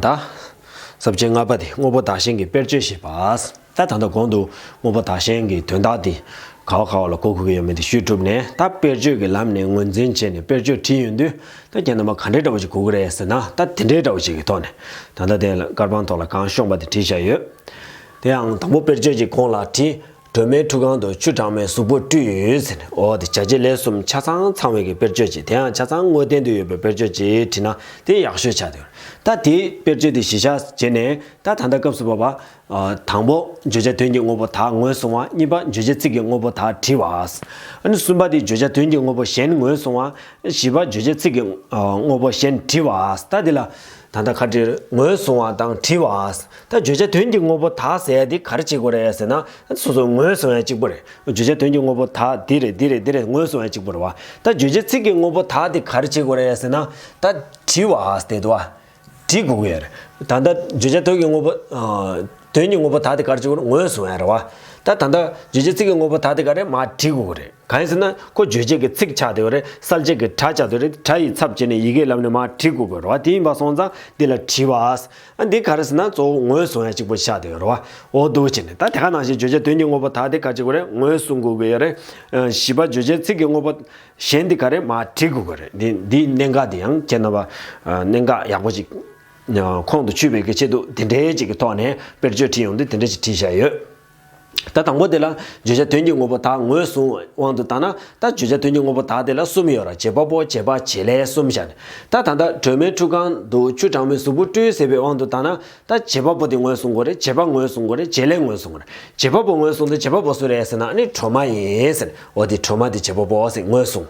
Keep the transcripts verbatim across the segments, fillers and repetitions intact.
ད། ས་བཅད་ལྔ་པ་དེ་དངོས་པོ་བདག་གཞན་གྱི་དཔེར་བརྗོད་ཞེས་པ། ད་ད་ལྟ་གོང་དུ་དངོས་པོ་བདག་གཞན་གྱི་དོན་དག་དེ་ག་བ་ག་བ་ལ་གོ་དགོས་ཀྱི་ཡོད་མེད་དེ་ཞུས་གྲུབ་ནས། ད་དཔེར་བརྗོད་ཀྱི་ལམ་ནས་ངོས་འཛིན་བྱས་ནས་དཔེར་བརྗོད་བྲིས་ཡོང་དུས། ད་ཁྱེད་རྣམ་པ་ག་འདྲའི་འདྲ་བོ་ཞིག་གོ་གི་རེད་ཟེར་ན། ད་དེ་འདྲའི་འདྲ་བོ་ཞིག་གི་ཐོག་ནས་ད་ལྟ་དེ་ལ་དཀར་པང་ཐོག་ལ་གང་ཤོང་པ་དེ་བྲིས་བཞག་ཡོད། དེ་ཡང་དང་པོ་དཔེར་བརྗོད་ཀྱི་གོང་ལ་བྲིས། སྒྲོལ་མའི་ཁྲུས་ཁང་དུ་ཆུ་གྲང་མོའི་གཟུགས་པོ་བཀྲུས་ཡོད་ཟེར་ནས། འོ་དེ་བྱ་བྱེད་ལས་གསུམ་ཆ་ཚང་ཚང་བའི་གི་དཔེར་བརྗོད་ཅིག་དེ་ཡང་ཆ་ཚང་དངོས་བསྟན་དུ་ཡོད་པའི་དཔེར་བརྗོད་ཅིག་བྲིས་ན་དེ་ཡག་ཤོས་ཆགས་འདུག་ད་དེའི་དཔེར་བརྗོད་དེ་གཞི་བཞག་བྱས་ནས། ད་ད་ལྟ་སྐབས་སུ་བབ་པ། ཨ། དང་པོ་བརྗོད་བྱ་དོན་གྱི་དངོས་པོ་དག་ངོས་བཟུང་བ། གཉིས་པ་རྗོད་བྱེད་ཚིག་གི་དངོས་པོ་དག་བྲིས་པ། ཨ་ནི་གསུམ་པ་དེ་བརྗོད་བྱ་དོན་གྱི་དངོས་པོ་གཞན་ངོས་བཟུང་བ། བཞི་པ་བརྗོད་བྱེད་ཚིག་གི་ཨ་དངོས་པོ་གཞན་བྲིས་པ། ད་འདི་ལ་ད་ལྟ་ཁ་བྲིས་ངོས་བཟུང་བ་དང་བྲིས་པ། ད་བརྗོད་བྱ་དོན་གྱི་དངོས་པོ་དག་ཟེར་ཡ་དེ་ག་རེ་བྱེད་དགོས་རེད་ཟེར་ན། སོ་སོ་ངོས་བཟུང་ཡ་གཅིག་པོ་རེད། བརྗོད་བྱ་དོན་གྱི་དངོས་པོ་དག་འདི་རེད། འདི་རེད། འདི་རེད། ངོས་བཟུང་ཡ་གཅིག་པོ་རེད་བ། ད་རྗོད་བྱེད་ཚིག་གི་དངོས་པོ་དག་དེ་ག་རེ་བྱེད་དགོས་རེད་ཟེར་ན། ད་བྲིས་པ་ཟེར་འདུག་བ། བྲིས་དགོས་ཀྱི་ཡོད་རེད། ད་ལྟ་བརྗོད་བྱ་དོན་གྱི་དངོས་པོ། ཨ། དོན་གྱི་དངོས་པོ་དག་དེ་ག་རེ་བྱེད་དགོས་རེད། ངོས་བཟུང་ཡ་རེད་བ། ད་ད་ལྟ་རྗོད་བྱེད་ཚིག་གི་དངོས་པོ་དག་དེ་ག་རེ་མར་བྲིས་དགོས་ཀྱི་རེད། གང་ཡིན་ཟེར་ན་ཁོ་རྗོད་བྱེད་ཀྱི་ཚིག་ཆགས་བསྡད་ཡོད་རེད། གསལ་བྱེད་ཀྱི་སྒྲ་ཆགས་བསྡད་ཡོད་རེད། སྒྲ་ཡི་ཚབ་བྱས་ནས་ཡི་གེའི་ལམ་ནས་མར་བྲིས་དགོས་ཀྱི་རེད་བ། དེ་ཡིན་པ་སོང་ཙང་འདི་ལ་བྲིས་པ། ཨ། འདི་ག་རེ་ཟེར་ན་གཙོ་བོ་ངོས་བཟུང་ཡ་གཅིག་པོ་ཆགས་བསྡད་ཡོད་རེད་བ། འོ་འདུག་བྱས་ནས་ད་དེ་ག་ནང་བཞིན་བརྗོད་བྱ་དོན་གྱི་དངོས་པོ་དག་དེ་ག་རེ་བྱེད་དགོས་རེད། ངོས་བཟུང་དགོས་ཀྱི་ཡོད་རེད། ཨ། བཞི་པ་བརྗོད་བྱེད་ཚིག་གི་དངོས་པོ་གཞན་དེ་ག་རེ་མར་བྲིས་དགོས་ཀྱི་རེད། འདི་འདིའི་གནད་འགག་དེ་ཡང་ཁྱེད་རྣམ་པ་ཨ་གནད་འགག་ཡག་པོ་ཞིག་ཨ་ཁོང་དུ་ཆུད་པའི་གི་ཆེད་དུ་དེ་འདྲའི་ཅིག་གི་ཐོག་ནས་དཔེར་བརྗོད་བྲིས་ཡོང་དུས་དེ་འདྲ་ཞིག་བྲིས་བཞག་ཡོད། ད་དང་པོ་དེ་ལ་བརྗོད་བྱ་དོན་གྱི་དངོས་པོ་དག་ངོས་བཟུང་དབང་དུ་བཏང་ན། ད་བརྗོད་བྱ་དོན་གྱི་དངོས་པོ་དག་དེ་ལ་གསུམ་ཡོད་ར། བྱེད་པ་པོ། བྱེད་པ། བྱེད་ལས། གསུམ་བཞག་ནས། ད་ད་ལྟ་སྒྲོལ་མའི་ཁྲུས་ཁང་དུ་ཆུ་གྲང་མོའི་གཟུགས་པོ་བཀྲུས་ཟེར་བའི་དབང་དུ་བཏང་ན། ད་བྱེད་པ་པོ་དེ་ངོས་བཟུང་དགོས་རེད། བྱེད་པ་ངོས་བཟུང་དགོས་རེད། བྱེད་ལས་ངོས་བཟུང་དགོས་རེད། བྱེད་པ་པོ་ངོས་བཟུང་དུས་བྱེད་པ་པོ་སུ་རེད་ཟེར་ན། ཨ་ནི་སྒྲོལ་མ་ཡིན་ཟེར། འོ་དེ་སྒྲོལ་མ་དེ་བྱེད་པ་པོ་ཟེར་ངོས་བཟུང་།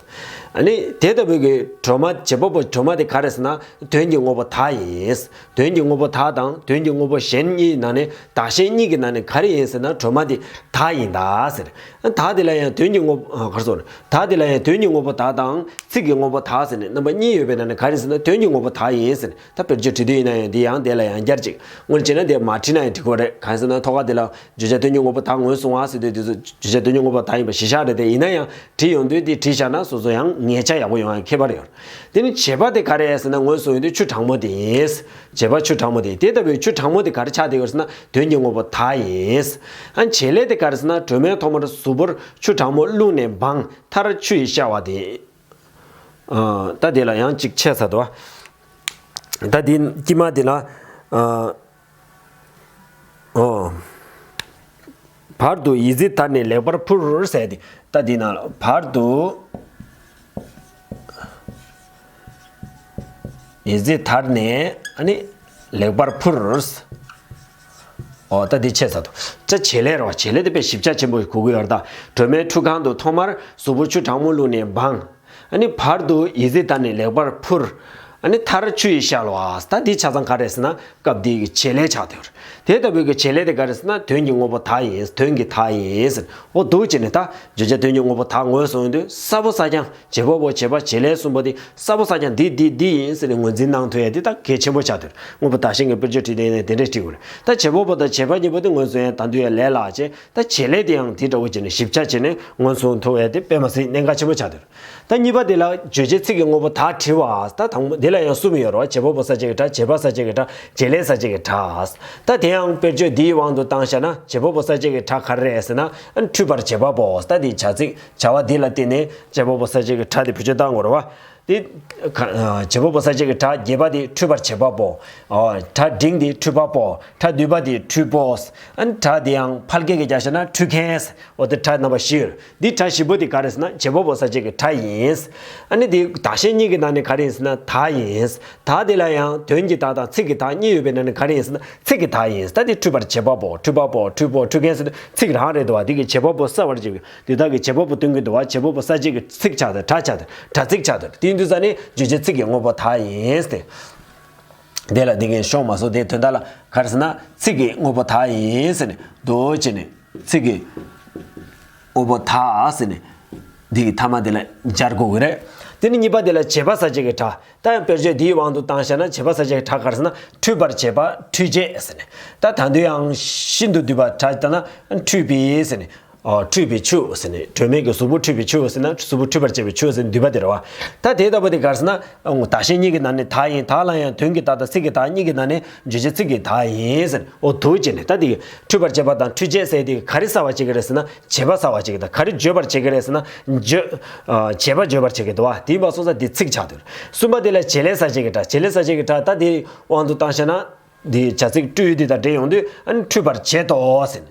ཨ་ནི་དེ་ལྟ་བུའི་གི་སྒྲོལ་མ། བྱེད་པ་པོ་སྒྲོལ་མ་དེ་ག་རེ་ཟེར་ན་དོན་གྱི་དངོས་པོ་དག་ཡིན། དོན་གྱི་དངོས་པོ་དག་དང་དོན་གྱི་དངོས་པོ་གཞན་གཉིས་ནང་ནས། བདག་གཞན་གཉིས་ཀྱི་ནང་ནས་ག་རེ་ཡིན་ཟེར་ན་སྒྲོལ་མ་དེ་དག་ཡིན་ད་ཟེར། ཨ། དག་དེ་ལ་ཡང་དོན་གྱི་དངོས་པོ། ཨ། ག་རེ་ཟེར། དག་དེ་ལ་ཡང་དོན་གྱི་དངོས་པོ་དག་དང་ཚིག་གི་དངོས་པོ་དག་ཟེར་ནས་རྣམ་པ་གཉིས་ཡོད་པའི་ནང་ནས་ག་རེ་ཟེར་ན་དོན་གྱི་དངོས་པོ་དག་ཡིན་ཟེར་ནས། ད་དཔེར་བརྗོད་བྲིས་དུས་ཡིན་ན་ཡང་འདི་ཡང་དེ་ལ་ཡང་བསྐྱར་ཅིག་སྔོན་བྱས་ན་དེ་མ་བྲིས་ན་ཡང་འགྲིག་གི་རེད། གང་ཡིན་ཟེར་ན་ཐོག་ཁ་དེ་ལ་བརྗོད་བྱ་དོན་གྱི་དངོས་པོ་དག་ངོས་བཟུང་བ་ཟེར་དུས། དེ་ཚོ་བརྗོད་བྱ་དོན་གྱི་དངོས་པོ་དག་ཡིན་པ་གཞི་བཞག་རེད། དེ་ཡིན་ན་ཡང་བྲིས་ཡོང་དུས་དེ་བྲིས་བཞག་ན་སོ་སོ་ཡང་ངེས་ཆ་ཡག་པོ་ཡོང་ཡ་ཁྱད་པར་ཡོད། དེ་ནི་བྱེད་པ་དེ་ག་རེ་ཟེར་ན་ངོས་བཟུང་ཡོང་དུས་ཆུ་གྲང་མོ་དེ་ཡིན། བྱེད་པ་ཆུ་གྲང་མོ་དེ་ཡིན། དེ་ལྟ་བུའི་ཆུ་གྲང་མོ་དེ་ག་རེ་ཆགས་བསྡད་ཡོད་ཟེར་ན་དོན་གྱི་དངོས་པོ་དག་ཡིན། ཨ། བྱེད་ལས་དེ་ག་རེ་ཟེར་ན་སྒྲོལ་མས་ཐོག་མར་གཟུགས་པོར་ཆུ་གྲང་མོ་བླུགས་ནས་སྦངས། མཐར་ཆུ་ཡིས་བཤལ་བ་དེ། ཨ། ད་དེ་ལ་ཡང་གཅིག་ཆད་ཚར་འདུག་བ། ད་དེ་དཀྱིལ་མ་དེ་ལ། ཨ། ཨོ། བར་དུ་ཡི་ཙི་དར་ནས་ལེགས་པར་འཕུར་ཟེར་ཏེ། ད་འདི་ནང་ལ་བར་དུ་ཡི་ཙི་དར་ནས་ཨ་ནི་ལེགས་པར་འཕུར། ཨོ། ད་འདི་ཆད་ཚར་འདུག་ད་བྱེད་ལས་རེད་བ། བྱེད་ལས་དེ་དཔེ་ཞིབ་ཆ་ཆེན་པོ་གོ་གི་ཡོད་རེད། ད་སྒྲོལ་མའི་ཁྲུས་ཁང་དུ་ཐོག་མར་གཟུགས་པོར་ཆུ་གྲང་མོ་བླུགས་ནས་སྦངས། ཨ་ནི་བར་དུ་ཡི་ཙི་དར་ནས་ལེགས་པར་འཕུར། ཨ་ནི་མཐར་ཆུ་ཡིས་བཤལ་བ། ད་འདི་ཆ་ཚང་ག་རེ་ཟེར་ན་སྐབས་འདིའི་གི་བྱེད་ལས་ཆགས་བསྡད་ཡོད་རེད། དེ་ལྟ་བུའི་གི་བྱེད་ལས་དེ་ག་རེ་ཟེར་ན་དོན་གྱི་དངོས་པོ་དག་ཡིན། དོན་གྱི་དག་ཡིན་ཟེར། འོ་འདུག་བྱས་ནས་ད་བརྗོད་བྱ་དོན་གྱི་དངོས་པོ་དག་ངོས་བཟུང་ཡོང་དུས་གསལ་པོ་གསལ་རྐྱང་། བྱེད་པ་པོ། བྱེད་པ། བྱེད་ལས་གསུམ་པོ་དེ་གསལ་པོ་གསལ་རྐྱང་འདི་འདི་འདི་ཡིན་ཟེར་ནས་ངོས་འཛིན་གནང་ཐུབ་ཡ་དེ་ད་གལ་ཆེན་པོ་ཆགས་བསྡད་ཡོད་རེད། དངོས་པོ་བདག་གཞན་གྱི་དཔེར་བརྗོད་བྲིས་དུས་ཡིན་ནའི་དེ་འདྲས་བྲིས་དགོས་རེད། ད་བྱེད་པ་པོ་དང་བྱེད་པ་གཉིས་པོ་དེ་ངོས་བཟུང་ཡ་ད་དུང་ཡ་ལས་སླ་བྱས། ད་བྱེད་ལས་དེ་ཡང་དེ་འདྲ་བོ་བྱས་ནས་ཞིབ་ཆ་བྱས་ནས་ངོས་བཟུང་ཐུབ་ཡ་དེ་དཔེ་མ་སྲིད་གནད་འགག་ཆེན་པོ་ཆགས་བསྡད་ཡོད་རེད། ད་གཉིས་པ་དེ་ལ་རྗོད་བྱེད་ཚིག་གི་དངོས་པོ་དག་བྲིས་པ། ད་དང་པོ་དེ་ལ་ཡང་གསུམ་ཡོད་རེད་བ། བྱེད་པ་པོ་གསལ་བྱེད་ཀྱི་སྒྲ། བྱེད་པ་གསལ་བྱེད་ཀྱི་སྒྲ། བྱེད་ལས་གསལ་བྱེད་ཀྱི་སྒྲ། ད་དེ་ཡང་དཔེར་བརྗོད་འདིའི་དབང་དུ་བཏང་བཞག་ན་བྱེད་པ་པོ་གསལ་བྱེད་ཀྱི་སྒྲ་ག་རེ་རེད་ཟེར་ན། འཁྲུས་པར་བྱེད་པ་པོ། ད་དེ་བྱ་ཚིག་བྱ་བ་འདི་ལ་བརྟེན་ནས་བྱེད་པ་པོ་གསལ་བྱེད་ཀྱི་སྒྲ་དེ་བེད་སྤྱོད་བཏང་དགོས་རེད་བ། དེ་ག་བྱེད་པ་པོ་གསལ་བྱེད་ཀྱི་སྒྲ་རྒྱས་པ་དེ་འཁྲུས་པར་བྱེད་པ་པོ། སྒྲ་འབྲིང་དེ་འཁྲུས་པ་པོ། སྒྲ་བསྡུས་པ་དེ་འཁྲུས་པོ། ཨ་ནི་སྒྲ་དེ་ཡང་ཕལ་སྐད་ཀྱིས་བརྒྱབ་བཞག་ན་འཁྲུས་མཁན། འོ་དེ་སྒྲ་རྣམ་པ་བཞི་ཡོད། འདི་སྒྲ་བཞི་པོ་དེ་ག་རེ་ཟེར་ན་བྱེད་པ་པོ་གསལ་བྱེད་ཀྱི་སྒྲ་ཡིན། ཨ་ནི་དེ་བདག་གཞན་གཉིས་ཀྱི་ནང་ནས་ག་རེ་ཡིན་ཟེར་ན་དག་ཡིན། དག་དེ་ལ་ཡང་དོན་གྱི་དག་དང་ཚིག་གི་དག་གཉིས་ཡོད་པའི་ནང་ནས་ག་རེ་ཡིན་ཟེར་ན་ཚིག་གི་དག་ཡིན། ད་དེ་འཁྲུས་པར་བྱེད་པ་པོ། འཁྲུས་པ་པོ། འཁྲུས་པོ། འཁྲུས་མཁན་ཟེར་དུས་ཚིག་རང་རེད་འདུག་བ། དེ་གི་བྱེད་པ་པོ་གསལ་བར་བྱེད་པའི་དེ་དག་གི་བྱེད་པ་པོ་སྟོན་གྱི་འདུག་བ། བྱེད་པ་པོ་གསལ་བྱེད་ཀྱི་ཚིག་ཆགས་ཏེ་སྒྲ་ཆགས་ཏེ་སྒྲ་ཚིག་ཆགས་ཏེ། དེ་ཡིན་དུས་ཙ་ནི་རྗོད་བྱེད་ཚིག་གི་དངོས་པོ་དག་ཡིན་ཏེ། དེ་ལ་འདི་གིན་ཤོང་མ་སོང་། དེའི་དོན་དག་ལ་ག་རེ་ཟེར་ན་ཚིག་གི་དངོས་པོ་དག་ཡིན་ཟེར་ནས་འདུག་བྱས་ནས་ཚིག་གི་དངོས་པོ་དག་ཟེར་ནས་འདི་གི་མཐའ་མ་དེ་ལ་སྦྱར་དགོས་ཀྱི་རེད། དེ་ནི་གཉིས་པ་དེ་ལ་བྱེད་པ་གསལ་བྱེད་ཀྱི་སྒྲ། ད་ཡང་དཔེར་བརྗོད་འདིའི་དབང་དུ་བཏང་བཞག་ན་བྱེད་པ་གསལ་བྱེད་ཀྱི་སྒྲ་ག་རེ་ཟེར་ན་འཁྲུས་པར་བྱེད་པ། འཁྲུས་བྱེད་ཟེར་ནས། ད་ད་དུང་ཡང་ཤིན་ཏུ་བསྡུས་པ་སྒྲ་ལྟ་ན་འཁྲུས་པའི་ཟེར་ནས། འཁྲུད་པའི་ཆུ་ཟེར་ནས། སྒྲོན་མེ་གི་གཟུགས་པོ་འཁྲུད་པའི་ཆུ་ཟེར་ན་གཟུགས་པོ་འཁྲུད་པར་བྱེད་པའི་ཆུ་ཟེར་ནས་འདུས་པ་དེ་རེད་བ། ད་དེ་ལྟ་བུ་དེ་ག་རེ་ཟེར་ན། བདག་གཞན་གཉིས་ཀྱི་ནང་ནས་བདག་ཡིན། བདག་ལ་ཡང་དོན་གྱི་བདག་དང་ཚིག་གི་བདག་གཉིས་ཀྱི་ནང་ནས་བརྗོད་བྱ་ཚིག་གི་བདག་ཡིན་ཟེར། འོ་འདུག་བྱས་ནས་ད་དེ་འཁྲུད་པར་བྱེད་པ་དང་འཁྲུད་བྱེད་ཟེར་དེ་ག་རེ་གསལ་བར་བྱེད་ཀྱི་རེད་ཟེར་ན། བྱེད་པ་གསལ་བར་བྱེད་ཀྱི་དང་། ག་རེ་བརྗོད་པར་བྱེད་ཀྱི་རེད་ཟེར་ན། བརྗོད། བྱེད་པ་བརྗོད་པར་བྱེད་ཀྱི་འདུག་བ། དེ་ཡིན་པ་སོང་ཙང་དེ་ཚིག་ཆགས་འདུག་གསུམ་པ་དེ་ལ་བྱེད་ལས་གསལ་བྱེད་ཀྱི་སྒྲ། བྱེད་ལས་གསལ་བྱེད་ཀྱི་སྒྲ་ད་དེ་དབང་དུ་བཏང་བྱས་ན། འདི་བྱ་ཚིག་སྤྲུལ་འདི་དང་འབྲེལ་ཡོང་དུས། ཨ་ནི་འཁྲུད་པར་བྱེད་དོ་ཟེར།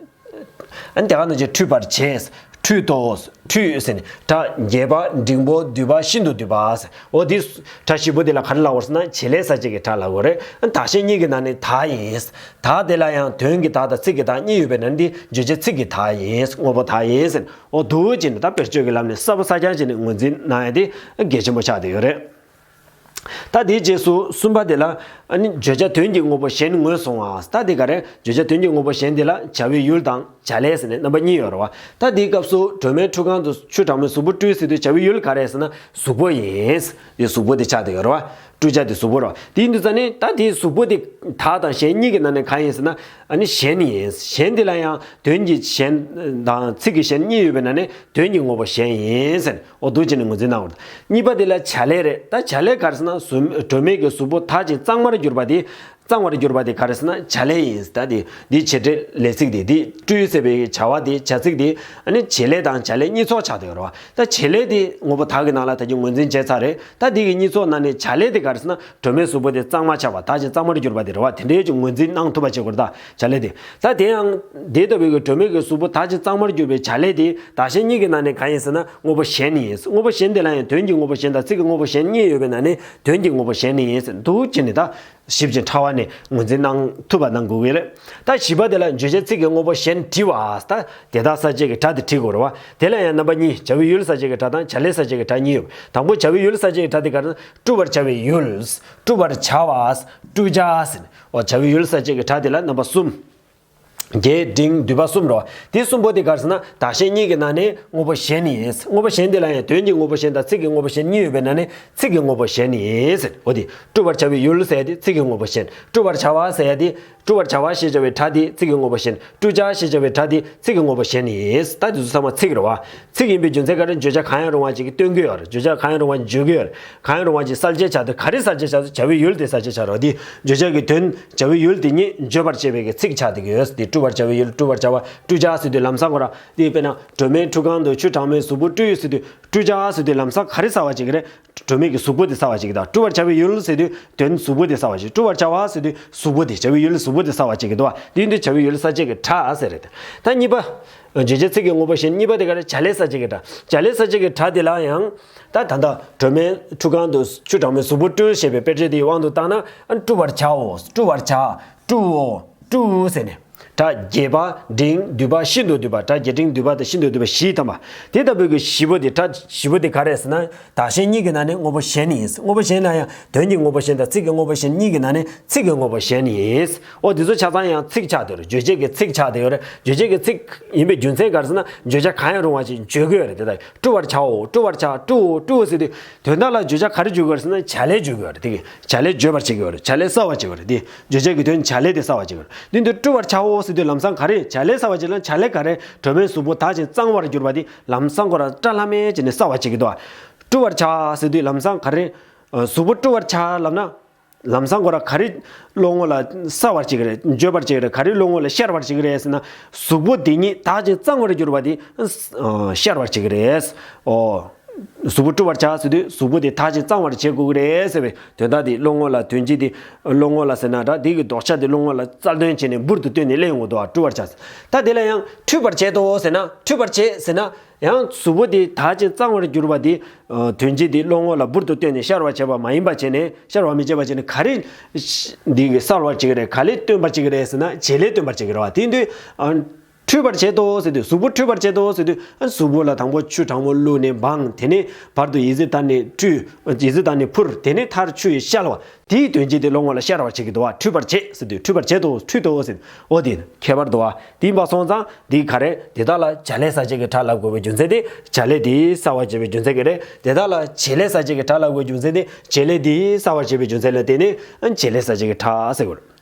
ཨ་ནི་དེ་ག་ནང་བཞིན་འཁྲུད་པར་བྱེད། འཁྲུད་དོ། འཁྲུད་ཟེར་ནས་སྒྲ་རྒྱས་པ། འབྲིང་པོ། བསྡུས་པ། ཤིན་ཏུ་བསྡུས་པ་ཟེར། འོ་འདི་སྒྲ་བཞི་པོ་འདི་ལ་ག་རེ་ལབ་དགོས་ཟེར་ན། བྱེད་ལས་གསལ་བྱེད་ཀྱི་སྒྲ་ལབ་དགོས་རེད། ཨ་ནི་བདག་གཞན་གཉིས་ཀྱི་ནང་ནས་བདག་ཡིན། བདག་དེ་ལ་ཡང་དོན་གྱི་བདག་དང་ཚིག་གི་བདག་གཉིས་ཡོད་པའི་ནང་ནས་འདི་བརྗོད་བྱ་ཚིག་གི་བདག་ཡིན། དངོས་པོ་བདག་ཡིན་ཟེར། འོ་འདུག་བྱས་ནས་ད་བེད་སྤྱོད་ཀྱི་ལམ་ནས་གསལ་པོ་གསལ་རྐྱང་བྱས་ནས་ངོས་འཛིན་གནང་ཡ་དེ་གལ་ཆེན་པོ་ཆགས་བསྡད་ཡོད་རེད། ད་དེའི་རྗེས་སུ་གསུམ་པ་དེ་ལ། ཨ་ནི་བརྗོད་བྱ་དོན་གྱི་དངོས་པོ་གཞན་ངོས་བཟུང་བ། ད་དེ་ག་རེ། བརྗོད་བྱ་དོན་གྱི་དངོས་པོ་གཞན་དེ་ལ་བྱ་བའི་ཡུལ་དང་བྱ་ལས་ཟེར་ནས་རྣམ་པ་གཉིས་ཡོད་རེད་བ། ད་དེའི་སྐབས་སུ་སྒྲོན་མེའི་ཁྲུས་ཁང་དུ་ཆུ་གྲང་མོའི་གཟུགས་པོ་སྤྲུལ་ཟེར་དུས་བྱ་བའི་ཡུལ་ག་རེ་ཟེར་ན་གཟུགས་པོ་ཡིན། དེ་གཟུགས་པོ་དེ་ཆགས་བསྡད་ཡོད་རེད་བ། བསྲུབ་བྱ་དེ་གཟུགས་པོ་རེད་བ། དེ་ཡིན་དུས་ཙང་ནི་ད་དེའི་གཟུགས་པོ་དེ་བདག་དང་གཞན་གཉིས་ཀྱི་ནང་ནས་གང་ཡིན་ཟེར་ན། ཨ་ནི་གཞན་ཡིན། གཞན་དེ་ལ་ཡང་དོན་གྱི་གཞན་དང་ཚིག་གི་གཞན་གཉིས་ཡོད་པའི་ནང་ནས་དོན་གྱི་དངོས་པོ་གཞན་ཡིན་ཟེར། འོ་འདུག་བྱས་ནས་ངོས་འཛིན་གནང་བར། གཉིས་པ་དེ་ལ་བྱ་ལས་རེད། ད་བྱ་ལས་ག་རེ་ཟེར་ན། གཟུགས་སྒྲོན་མེ་གི་གཟུགས་པོ་དག་ཅིང་གཙང་མར་གྱུར་པ་དེ། གཙང་བར་གྱུར་པ་དེ་ག་རེ་ཟེར་ན་བྱ་ལས་ཡིན། ད་དེ་འདི་བྱེད་འབྲེལ་ལས་ཚིག་དེ། འདི་སྤྲུལ་ཟེར་བའི་བྱ་བ་དེ། བྱ་ཚིག་དེ། ཨ་ནི་བྱེད་ལས་དང་བྱ་ལས་གཉིས་ཚོགས་ཆགས་བསྡད་ཡོད་རེད་བ། ད་བྱེད་ལས་དེ་དངོས་པོ་དག་གི་ནང་ལ་ད་ཅིག་ངོས་འཛིན་བྱས་ཚར་རེད། ད་དེ་གི་གཉིས་ཚོགས་ནང་ནས་བྱ་ལས་དེ་ག་རེ་ཟེར་ན། སྒྲོན་མེའི་གཟུགས་པོ་དེ་གཙང་མ་ཆགས་པ། དག་ཅིང་གཙང་མར་གྱུར་པ་དེ་རེད་བ། དེ་འདྲའི་ཅིག་ངོས་འཛིན་གནང་ཐུབ་པ་བྱེད་དགོས་རེད། ད་བྱ་ལས་དེ། ད་དེ་ཡང་དེ་ལྟ་བུའི་གི་སྒྲོན་མེ་གི་གཟུགས་པོ་དག་ཅིང་གཙང་མར་གྱུར་པའི་བྱ་ལས་དེ་བདག་གཞན་གཉིས་ཀྱི་ནང་ནས་གང་ཡིན་ཟེར་ན། དངོས་པོ་གཞན་ཡིན། དངོས་པོ་གཞན་དེ་ལ་ཡང་དོན་གྱི་དངོས་པོ་གཞན་དང་ཚིག་གི་དངོས་པོ་གཞན་གཉིས་ཡོད་པའི་ནང་ནས་དོན་གྱི་དངོས་པོ་གཞན་ནི་ཡིན་ཟེར་འདུག་བྱས་ནས། ད་ཞིབ་ཅིང་ཕྲ་བ་ནས་ངོས་འཛིན་གནང་ཐུབ་པ་གནང་དགོས་ཀྱི་རེད། ད་བཞི་པ་དེ་ལ་བརྗོད་བྱ་ཚིག་གི་དངོས་པོ་གཞན་བྲི་བ། ད་དེ་དག་གསལ་བྱེད་ཀྱི་སྒྲ་དེ་བྲི་དགོས་རེད་བ། དེ་ལ་ཡང་རྣམ་པ་གཉིས། བྱ་བའི་ཡུལ་གསལ་བྱེད་ཀྱི་སྒྲ་དང་བྱ་ལས་གསལ་བྱེད་ཀྱི་སྒྲ་གཉིས་ཡོད། དང་པོ་བྱ་བའི་ཡུལ་གསལ་བྱེད་ཀྱི་སྒྲ་དེ་ག་རེ། སྤྲུལ་པར་བྱ་བའི་ཡུལ། སྤྲུལ་པར་བྱ་བ། སྤྲུལ་བྱ་ཟེར་ནས། འོ་བྱ་བའི་ཡུལ་གསལ་བྱེད་ཀྱི་སྒྲ་དེ་ལ་རྣམ་པ་གསུམ། རྒྱས་འབྲིང་བསྡུས་པ་གསུམ་རེད་བ། དེ་གསུམ་པོ་དེ་ག་རེ་ཟེར་ན། བདག་གཞན་གཉིས་ཀྱི་ནང་ནས་དངོས་པོ་གཞན་ནི་ཡིན། དངོས་པོ་གཞན་དེ་ལ་ཡང་དོན་གྱི་དངོས་པོ་གཞན་དང་ཚིག་གི་དངོས་པོ་གཞན་གཉིས་ཡོད་པའི་ནང་ནས་ཚིག་གི་དངོས་པོ་གཞན་ནི་ཡིན་ཟེར། འོ་དེ་སྤྲུལ་པར་བྱ་བའི་ཡུལ་ཟེར་ཡ་དེ་ཚིག་གི་དངོས་པོ་གཞན། སྤྲུལ་པར་བྱ་བ་ཟེར་ཡ་དེ། སྤྲུལ་པར་བྱ་བ་ཞེས་བྱ་བའི་སྒྲ་དེ་ཚིག་གི་དངོས་པོ་གཞན། སྤྲུལ་བྱ་ཞེས་བྱ་བའི་སྒྲ་དེ་ཚིག་གི་དངོས་པོ་གཞན་ནི་ཡིན། ད་དེ་ཚོ་ཚང་མ་ཚིག་རེད་བ། ཚིག་ཡིན་པའི་རྒྱུ་མཚན་ག་རེ། བརྗོད་བྱ་གང་ཡང་རུང་བ་ཅིག་གིས་སྟོན་གྱི་ཡོད་རེད། བརྗོད་བྱ་གང་ཡང་རུང་བ་ཅིག་བརྗོད་ཀྱི་ཡོད་རེད། གང་ཡང་རུང་བ་ཅིག་གསལ་བྱེད་ཆགས་དུས་ག་རེ་གསལ་བྱེད་ཆགས་དུས། བྱ་བའི་ཡུལ་དེ་གསལ་བྱེད་ཆགས་རེད་བ། དེ་བརྗོད་བྱ་གི་དོན་བྱ་བའི་ཡུལ་དེ་ཉིད་བརྗོད་པར་བྱེད་པའི་གི་ཚིག་ཆགས་བསྡད་ཀྱི་ཡོད། དེ་སྤྲུལ་པར་བྱ་བའི་ཡུལ། སྤྲུལ་པར་བྱ་བ། སྤྲུལ་བྱ་ཟེར་དུས་ལམ་སང་ཁོ་རང་དེ། དཔེར་ན་སྒྲོན་མེའི་ཁྲུས་ཁང་དུ་ཆུ་གྲང་མོའི་གཟུགས་པོ་སྤྲུལ་ཟེར་དུས། སྤྲུལ་བྱ་ཟེར་དུས་ལམ་སང་ག་རེ་གསལ་བར་བྱེད་ཀྱི་རེད། སྒྲོན་མེ་གི་གཟུགས་པོ་དེ་གསལ་བར་བྱེད་ཀྱི་འདུག་སྤྲུལ་པར་བྱ་བའི་ཡུལ་ཟེར་དུས་དོན་གཟུགས་པོ་དེ་གསལ་བར་བྱེད། སྤྲུལ་པར་བྱ་བ་ཟེར་དུས་གཟུགས་པོ་དེ། བྱ་བའི་ཡུལ་གཟུགས་པོ་དེ་གསལ་བར་བྱེད་ཀྱི་འདུག་བ། དེ་ཡིན་དུས་བྱ་བའི་ཡུལ་གསལ་བྱེད་ཀྱི་སྒྲ་ཟེར་རེད། ད་གཉིས་པ། བརྗོད་བྱ་ཚིག་གི་དངོས་པོ་གཞན། གཉིས་པ་དེ་ག་རེ། བྱ་ལས་གསལ་བྱེད་ཀྱི་སྒྲ། བྱ་ལས་གསལ་བྱེད་ཀྱི་སྒྲ་དེ་ལ་ཡང་། ད་ད་ལྟ་སྒྲོན་མེའི་ཁྲུས་ཁང་དུ་ཆུ་གྲང་མོའི་གཟུགས་པོ་སྤྲུལ་ཞེས་པའི་དཔེ་ཆ་དེའི་དབང་དུ་བཏང་ན། ཨ། སྤྲུལ་པར་བྱའོ། སྤྲུལ་པར་བྱ། སྤྲུའོ། སྤྲུའུ་ཟེར་ནས། སྒྲ་རྒྱས་པ། འབྲིང་། བསྡུས་པ། ཤིན་ཏུ་བསྡུས་པ། སྒྲ་རྒྱས་འབྲིང་བསྡུས་པ་དང་ཤིན་ཏུ་བསྡུས་པ་བཞི་ཐམ་པ། དེ་ལྟ་བུའི་གི་བཞི་པོ་དེ། སྒྲ་བཞི་པོ་དེ་ག་རེ་ཟེར་ན། བདག་གཞན་གཉིས་ཀྱི་ནང་ནས་དངོས་པོ་གཞན་ཡིན། དངོས་པོ་གཞན་ན་ཡང་དོན་གྱི་དངོས་པོ་གཞན་དང་ཚིག་གི་དངོས་པོ་གཞན་གཉིས་ཀྱི་ནང་ནས་ཚིག་གི་དངོས་པོ་གཞན་ཡིན། འོ་དེ་ཚོ་ཆ་ཚང་ཡང་ཚིག་ཆགས་བསྡད་ཡོད་རེད། རྗོད་བྱེད་ཀྱི་ཚིག་ཆགས་བསྡད་ཡོད་རེད། རྗོད་བྱེད་ཀྱི་ཚིག་ཡིན་པའི་རྒྱུ་མཚན་ག་རེ་ཟེར་ན། བརྗོད་བྱ་གང་ཡང་རུང་བ་ཞིག་བརྗོད་ཀྱི་ཡོད་རེད། དེ་ལྟར་སྤྲུལ་པར་བྱའོ། སྤྲུལ་པར་བྱ། སྤྲུའོ། སྤྲུའུ་ཟེར་དུས་དོན་དག་ལ་བརྗོད་བྱ་ག་རེ་བརྗོད་ཀྱི་ཡོད་རེད་ཟེར་ན། བྱ་ལས་བརྗོད་ཀྱི་ཡོད་རེད། དེ་གི་བྱ་ལས་བརྗོད་པར་བྱེད་ཀྱི་ཡོད་རེད། བྱ་ལས་གསལ་བར་བྱེད་ཀྱི་ཡོད་རེད། དེ་བརྗོད་བྱ་གི་དོན་བྱ་ལས་དེ་གསལ་བར་བྱེད་ཀྱི་ཡོད་རེད། དེ་དུས་སྤྲུལ་པར་བྱའོ་ཟེར་དུས་ལམ་སང་ག་རེ། བྱ་ལས་གསལ་བར་བྱེད་ལ། བྱ་ལས་ག་རེ། སྒྲོན་མེའི་གཟུགས་པོ་དག་ཅིང་གཙང་བར་གྱུར་པ་དེ་ལམ་སང་ཁོ་རང་སྐྲ་ལྷམ་མེ་བྱས་ནས་གསལ་བར་བྱེད་ཀྱི་འདུག་སྤྲུལ་པར་བྱ་ཟེར་དུས་ལམ་སང་ག་རེ། ཨ། གཟུགས་པོ་སྤྲུལ་པར་བྱ་ལབ་ན། ལམ་སང་ཁོ་རང་ག་རེ་བློ་ངོ་ལ་གསལ་བར་བྱེད་ཀྱི་རེད། བརྗོད་པར་བྱེད་ཀྱི་རེད། ག་རེ་བློ་ངོ་ལ་ཤར་བར་བྱེད་ཀྱི་རེད་ཟེར་ན། གཟུགས་པོ་འདི་ཉིད་དག་ཅིང་གཙང་བར་གྱུར་པ་འདི། ཨ། ཤར་བར་བྱེད་ཀྱི་རེད། ཨོ། གཟུགས་པོ་སྤྲུལ་པར་བྱ་ཟེར་དུས་གཟུགས་པོ་དེ་དག་ཅིང་གཙང་བར་བྱེད་དགོས་ཀྱི་རེད་ཟེར་བའི་དོན་དག་དེ་བློ་ངོ་ལ། དོན་སྤྱི་དེ་བློ་ངོ་ལ་ཟེར་ན་འདྲ། དེ་གི་ལྡོག་ཆ་དེ་བློ་ངོ་ལ་རྩལ་འདོན་བྱས་ནས་འབུར་དུ་བཏོན་ནས་གླེང་ཡོང་གི་འདུག་ཨ། སྤྲུལ་པར་བྱ་ཟེར། ད་དེ་ལ་ཡང་འཁྲུད་པར་བྱེད་དོ་ཟེར་ན། འཁྲུད་པར་བྱེད་ཟེར་ན། ཡང་གཟུགས་པོ་དེ་དག་ཅིང་གཙང་བར་གྱུར་པ་དེ། ཨ། དོན་སྤྱི་དེ་བློ་ངོ་ལ་འབུར་དུ་བཏོན་ནས་ཤར་བར་བྱེད་པ་མ་ཡིན་པ་བྱས་ནས། ཤར་བར་མི་བྱེད་པ་བྱས་ནས་ག་རེ་འདི་གི་གསལ་བར་བྱེད་ཀྱི་རེད། ག་ལས་སྟོན་པར་བྱེད་ཀྱི་རེད་ཟེར་ན། བྱེད་ལས་སྟོན་པར་བྱེད་ཀྱི་རེད་བ། དེ་དུས། ཨ། འཁྲུད་པར་བྱེད་དོ་ཟེར་དུས། གཟུགས་པོ་འཁྲུད་པར་བྱེད་དོ་ཟེར་དུས། ཨ། གཟུགས་པོ་ལ་དང་པོ་ཆུ་གྲང་མོ་བླུགས་ནས་སྦངས། དེ་ནས་བར་དུ་ཡི་ཙི་དར་ནས་བཀྲུས། ཡི་ཙི་དར་ནས་ཕུར། དེ་ནས་མཐར་ཆུ་ཡིས་བཤལ་བ། དེའི་དོན་སྤྱི་དེ་བློ་ངོ་ལ་ཤར་བར་བྱེད་ཀྱི་འདུག་བ། འཁྲུད་པར་བྱེད་ཟེར་དུས། འཁྲུད་པར་བྱེད་དོ། འཁྲུད་དོ་ཟེར། འོ་དེ་ཁྱད་པར་འདུག་བ། དེ་ཡིན་པ་སོང་ཙང་འདི་ག་རེ། དེ་དག་ལ་བྱ་ལས་གསལ་བྱེད་ཀྱི་སྒྲ་ལབ་དགོས་པའི་རྒྱུ་མཚན་དེ། བྱ་ལས་དེ་གསལ་བར་བྱེད་པའི་རྒྱུ་མཚན་གྱིས་རེད། དེ་དག་ལ་བྱེད་ལས་གསལ་བྱེད་ཀྱི་སྒྲ་ལབ་དགོས་པའི་རྒྱུ་མཚན་དེ། བྱེད་ལས་དེ་གསལ་བར་བྱེད་པའི་རྒྱུ་མཚན་ལ་བརྟེན་ནས། ཨ། བྱེད་ལས་གསལ་བྱེད་ཀྱི་སྒྲ་ཟེར་དགོས་རེད།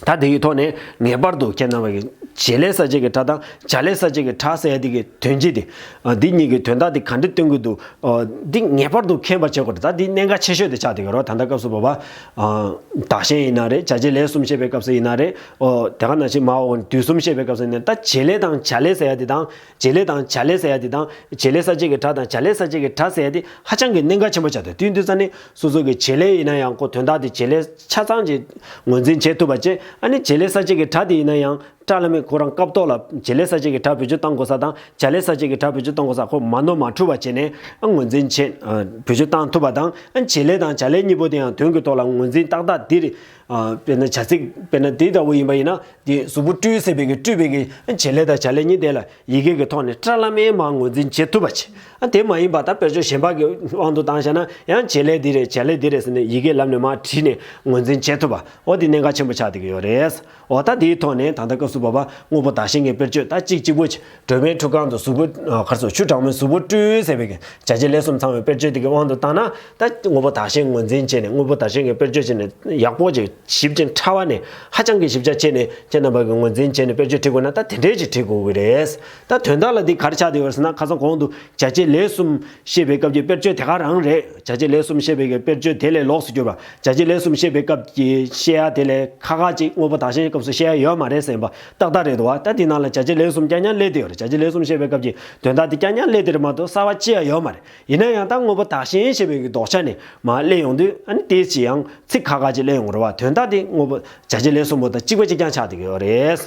ད་དེ་ཡི་ཐོག་ནས་ངེས་པར་དུ་ཁྱེད་རྣམ་པ་གིས་ བྱེད་ལས་གསལ་བྱེད་ཀྱི་སྒྲ་དང་བྱ་ལས་གསལ་བྱེད་ཀྱི་སྒྲ་ཟེར་ཡ་དེ་གི་དོན་སྤྱི་དེ། ཨ། འདི་གཉིས་ཀྱི་དོན་དག་དེ་ག་འདྲ་སྟོན་གྱི་འདུག་ཨ། འདི་ངེས་པར་དུ་མཁྱེན་པར་བྱེད་དགོས་རེད། ད་འདི་གནད་འགག་ཆེ་ཤོས་དེ་ཆགས་བསྡད་ཀྱི་རེད། ད་ལྟ་སྐབས་སུ་བབ་པ། ཨ། བདག་གཞན་ཡིན་ན་རེད། བྱ་བྱེད་ལས་གསུམ་བཤད་པའི་སྐབས་སུ་ཡིན་ན་རེད། ཨོ། དེ་ག་ནང་བཞིན་མ་འོངས་དུས་གསུམ་བཤད་པའི་སྐབས་སུ་ཡིན་ན་རེད། ད་བྱེད་ལས་དང་བྱ་ལས་ཟེར་ཡ་དེ་དང་། བྱེད་ལས་དང་བྱ་ལས་ཟེར་ཡ་དེ་དང་། བྱེད་ལས་གསལ་བྱེད་ཀྱི་སྒྲ་དང་བྱ་ལས་གསལ་བྱེད་ཀྱི་སྒྲ་ཟེར་ཡ་དེ་ཧ་ཅང་གི་གནད་འགག་ཆེན་པོ་ཆགས་འདུག་དུས་འདི་ཙ་ནས་སོ་སོ་གི་བྱེད་ལས་ཡིན་ན་ཡང་ཁོ་དོན་དག་དེ་བྱེད་ལས་ཆ་ཚང་ཅིག་ངོས་འཛིན་བྱེད་ཐུབ་པ་བྱས། ཨ་ནི་བྱེད་ལས་གསལ་བྱེད་ཀྱི་སྒྲ་དེ་ཡིན་ན་ཡང་སྒྲ་བླ་མེད་ཁོ་རང་སྐབས་ཐོག་ལ་བྱེད་ལས་གསལ་བྱེད་ཀྱི་སྒྲ་བེད་སྤྱོད་བཏང་དགོས་ས་དང་བྱ་ལས་གསལ་བྱེད་ཀྱི་སྒྲ་བེད་སྤྱོད་བཏང་དགོས་ས་ཁོ་མ་ནོར་མ་འཁྲུལ་བ་བྱས་ནས་ཨ་ངོས་འཛིན་བྱེད། ཨ། བེད་སྤྱོད་བཏང་ཐུབ་པ་དང་། ཨ། བྱེད་ལས་དང་བྱ་ལས་གཉིས་པོ་དེ་ཡང་དོན་གྱི་ཐོག་ལ་ངོས་འཛིན་ཏག་ཏག་འདི་རེད། ཨ། དཔེར་ན་བྱ་ཚིག་དཔེར་ན་འདི་ལྟ་བུ་ཡིན་པ་ཡིན་ན། དེ་གཟུགས་པོ་སྤྲུལ་ཟེར་བའི་གི་སྤྲུལ་པའི་གི་བྱེད་ལས་དང་བྱ་ལས་གཉིས་དེ་ལ་ཡི་གེ་གི་ཐོག་ནས་སྒྲ་བླ་མེད་མར་ངོས་འཛིན་བྱེད་ཐུབ་པ་བྱེད། ཨ། དེ་མ་ཡིན་པ་ད་དཔེར་བརྗོད་གཞན་པ་གི་དབང་དུ་བཏང་བཞག་ན་ཡང་བྱེད་ལས་འདི་རེད་བྱ་ལས་འདི་རེད་ཟེར་ནས་ཡི་གེ་ལམ་ནས་མར་བྲིས་ནས་ངོས་འཛིན་བྱེད་ཐུབ་པ། འོ་དེ་གནད་འགག་ཆེན་པོ་ཆགས་བསྡད་ཀྱི་ཡོད་རེད། འོ་ད་དེའི་ཐོག་ནས་ད་ལྟ་སྐབས་སུ་བབ་པ་དངོས་པོ་བདག་གཞན་གྱི་དཔེར་བརྗོད་ད་གཅིག་གཅིག་པོ་བྱེད། སྒྲོལ་མའི་ཁྲུས་ཁང་དུ་གཟུགས་པོ། ཨ། ག་རེ་ཟེར། ཆུ་གྲང་མོའི་གཟུགས་པོ་སྤྲུལ་ཟེར་བའི་གི་བྱ་བྱེད་ལས་གསུམ་ཚང་བའི་དཔེར་བརྗོད་དེ་གི་དབང་དུ་བཏང་ན། ད་དངོས་པོ་བདག་གཞན་ངོས་འཛིན་བྱས་ནས་དངོས་པོ་བདག་གཞན་གྱི་དཔེར་བརྗོད་བྱས་ནས་ཡག་པོ་ཅིག་ཞིབ་ཅིང་ཕྲ་བ་ནས་ཧ་ཅང་གི་ཞིབ་ཆ་ཕྱེ་ནས་ཁྱེད་རྣམ་པ་གིས་ངོས་འཛིན་བྱས་ནས་དཔེར་བརྗོད་བྲི་དགོས་ན་ད་དེ་འདྲས་ཅིག་བྲི་དགོས་ཀྱི་རེད། ད་དོན་དག་ལ་འདི་ག་རེ་ཆགས་བསྡད་ཡོད་རེད་ཟེར་ན། ཁ་སང་གོང་དུ་བྱ་བྱེད་ལས་གསུམ་བཤད་པའི་སྐབས་ཀྱི་དཔེར་བརྗོད་དེ་ག་རང་རེད། བྱ་བྱེད་ལས་གསུམ་བཤད་པའི་གི་དཔེར་བརྗོད་དེ་ལས་ལོགས་སུ་གྱུར་པ། བྱ་བྱེད་ལས་གསུམ་བཤད་པའི་སྐབས་ཀྱི་བཤད་ཡ་དེ་ལས་ཁ་ཁ་ཅིག་དངོས་པོ་བདག་གཞན་སྐབས་སུ་བཤད་ཡ་ཡོད་མ་རེད་ཟེར་བ་ཏག་ཏག་རེད་འདུག་བ། ད་དེ་ནང་ལ་བྱ་བྱེད་ལས་གསུམ་རྐྱང་རྐྱང་སླེབས་བསྡད་ཡོད་རེད། བྱ་བྱེད་ལས་གསུམ་བཤད་པའི་སྐབས་ཀྱི་དོན་དག་དེ་རྐྱང་རྐྱང་སླེབས་བསྡད་རེད་མ་གཏོགས་གསར་པ་ཅི་ཡང་ཡོད་མ་རེད། ཡིན་ན་ཡང་ད་དངོས་པོ་བདག་གཞན་ཞེས་པའི་གི་ལྡོག་ཆ་ནས་མར་སླེབས་ཡོང་དུས། ཨ་ནི་དེ་ཅི་ཡང་ཚིག་ཁ་ཁ་ཅིག་སླེབས་ཡོང་གི་རེད་བ། དོན་དག་དེ་དངོས་པོ་བྱ་བྱེད་ལས་གསུམ་པོ་དང་གཅིག་པ་གཅིག་རྐྱང་ཆགས་བསྡད་ཀྱི་ཡོད་རེད།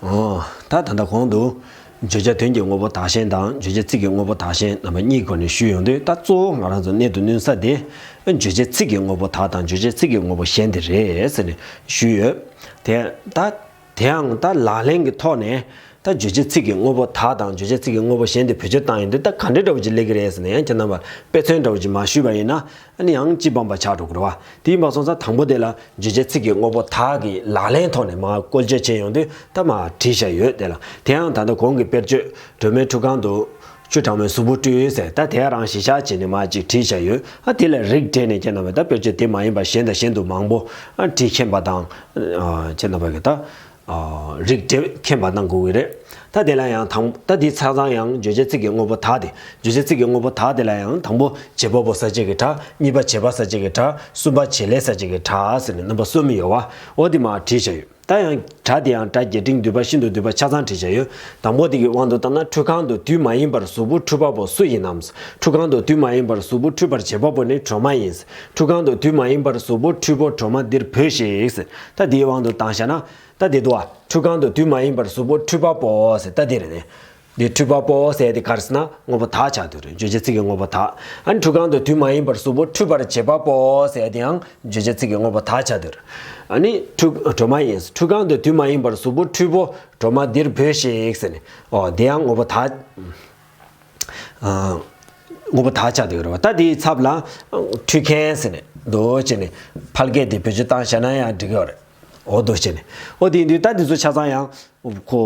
ཨོ། ད་ད་ལྟ་གོང་དུ་བརྗོད་བྱ་དོན་གྱི་དངོས་པོ་བདག་གཞན་དང་བརྗོད་བྱ་ཚིག་གི་དངོས་པོ་བདག་གཞན་རྣམ་པ་གཉིས་སྒོ་ནས་ཞུས་ཡོང་དུས། ད་གཙོ་བོ་ང་རང་ཚོ་གནད་དུ་བསྣུན་ས་དེ་བརྗོད་བྱ་ཚིག་གི་དངོས་པོ་བདག་དང་བརྗོད་བྱ་ཚིག་གི་དངོས་པོ་གཞན་དེ་རེད་ཟེར་ནས་ཞུས་ཡོད། དེ་ད་དེའང་ད་ལག་ལེན་གྱི་ཐོག་ནས་ད་བརྗོད་བྱ་ཚིག་གི་དངོས་པོ་བདག་དང་བརྗོད་བྱ་ཚིག་གི་དངོས་པོ་གཞན་དེ་བེད་སྤྱོད་བཏང་ཡོང་དུས་ད་ག་འདྲའི་འདྲ་བོ་ཅིག་སླེབས་ཀྱི་རེད་ཟེར་ན། ཡང་ཁྱེད་རྣམ་པར་དཔེ་མཚོན་འདྲ་བོ་ཅིག་མར་ཞུས་པ་ཡིན་ན། ཨ་ནི་ཡང་སྤྱི་སྤངས་པ་ཆགས་འགྲོ་གི་རེད་བ། དེ་ཡིན་པ་སོང་ཙང་དང་པོ་དེ་ལ་བརྗོད་བྱ་ཚིག་གི་དངོས་པོ་བདག་གི་ལག་ལེན་ཐོག་ནས་མར་བཀོལ་སྤྱོད་བྱས་ཡོང་དུས་ད་མར་བྲིས་བཞག་ཡོད། དེ་ལ་དེ་ཡང་ད་ལྟ་གོང་གི་དཔེར་བརྗོད་སྒྲོལ་མའི་ཁྲུས་ཁང་དུ་ཆུ་གྲང་མོའི་གཟུགས་པོ་སྤྲུལ་ཟེར། ད་དེ་རང་གཞི་བཞག་བྱས་ནས་མར་ཅིག་བྲིས་བཞག་ཡོད། ཨ་དེ་ལ་རིགས་བསྒྲེས་ནས་ཁྱེད་རྣམ་པས་ད་དཔེར་བརྗོད་དེ་མ་ཡིན་པ་གཞན་དང་གཞན་དུ་མང་པོ་ཨ་བྲིས་མཁྱེན་པ་དང་། ཨ་ཁྱེད་རྣམ་པ་གིས་ད། ཨ་རིགས་བསྒྲེས་མཁྱེན་པ་གནང་དགོས་ཀྱི་རེད། ད་དེ་ལ་ཡང་དང་ད་དེ་ཆ་ཚང་ཡང་བརྗོད་བྱ་ཚིག་གི་དངོས་པོ་བདག་དེ། བརྗོད་བྱ་ཚིག་གི་དངོས་པོ་བདག་དེ་ལ་ཡང་དང་པོ་བྱེད་པ་པོ་གསལ་བྱེད་ཀྱི་སྒྲ། གཉིས་པ་བྱེད་པ་གསལ་བྱེད་ཀྱི་སྒྲ། གསུམ་པ་བྱེད་ལས་གསལ་བྱེད་ཀྱི་སྒྲ་ཟེར་ནས་རྣམ་པ་གསུམ་ཡོད་བ། འོ་དེ་མར་བྲིས་བཞག་ཡོད། ད་ཡང་སྒྲ་དེ་ཡང་སྒྲ་རྒྱས་འབྲིང་བསྡུས་པ་ཤིན་ཏུ་བསྡུས་པ་ཆ་ཚང་བྲིས་བཞག་ཡོད། དང་པོ་དེ་གི་དབང་དུ་བཏང་ན། ཁྲུས་ཁང་དུ་དུས་མ་ཡིན་པར་གཟུགས་པོ་འཁྲུད་པ་པོ་སུ་ཡིན་ནམ། ཁྲུས་ཁང་དུ་དུས་མ་ཡིན་པར་གཟུགས་པོ་འཁྲུད་པར་བྱེད་པ་པོ་ནི་སྒྲོལ་མ་ཡིན། ཁྲུས་ཁང་དུ་དུས་མ་ཡིན་པར་གཟུགས་པོ་འཁྲུད་པོ་སྒྲོལ་མ་འདིར་བོས་ཤིག་ཟེར། ད་དེའི་དབང་དུ་བཏང་བཞག་ན། ད་དེ་འདུག་བ། ཁྲུས་ཁང་དུ་དུས་མ་ཡིན་པར་གཟུགས་པོ་འཁྲུད་པ་པོ་ཟེར། ད་དེ་རེད་དེ། འདི་འཁྲུད་པ་པོ་ཟེར་དེ་ག་རེ་ཟེར་ན་དངོས་པོ་བདག་ཆགས་བསྡད་རེད། བརྗོད་བྱ་ཚིག་གི་དངོས་པོ་བདག་ཨ་ནི་ཁྲུས་ཁང་དུ་དུས་མ་ཡིན་པར་གཟུགས་པོ་འཁྲུད་པར་བྱེད་པ་པོ་ཟེར་དེའང་བརྗོད་བྱ་ཚིག་གི་དངོས་པོ་བདག་ཆགས་བསྡད་རེད། ཨ་ནི་ཁྲུས་སྒྲོལ་མ་ཡིན། ཁྲུས་ཁང་དུ་དུས་མ་ཡིན་པར་གཟུགས་པོ་འཁྲུད་པོ་སྒྲོལ་མ་འདིར་བོས་ཤིག་ཟེར་ནས། ཨོ་དེའང་དངོས་པོ་བདག་ཨ་དངོས་པོ་བདག་ཆགས་བསྡད་ཡོད་རེད་བ། ད་དེའི་ཚབ་ལ་ཁྲུས་མཁན་ཟེར་ནས་འདུག་བྱས་ནས་ཕལ་སྐད་དེ་བེད་སྤྱོད་བཏང་བཞག་ན་ཡང་འགྲིག་གི་ཡོད་རེད། འོ་འདུག་བྱས་ནས། འོ་དེ་ཡིན་དུས་ད་དེ་ཚོ་ཆ་ཚང་ཡང་ཁོ་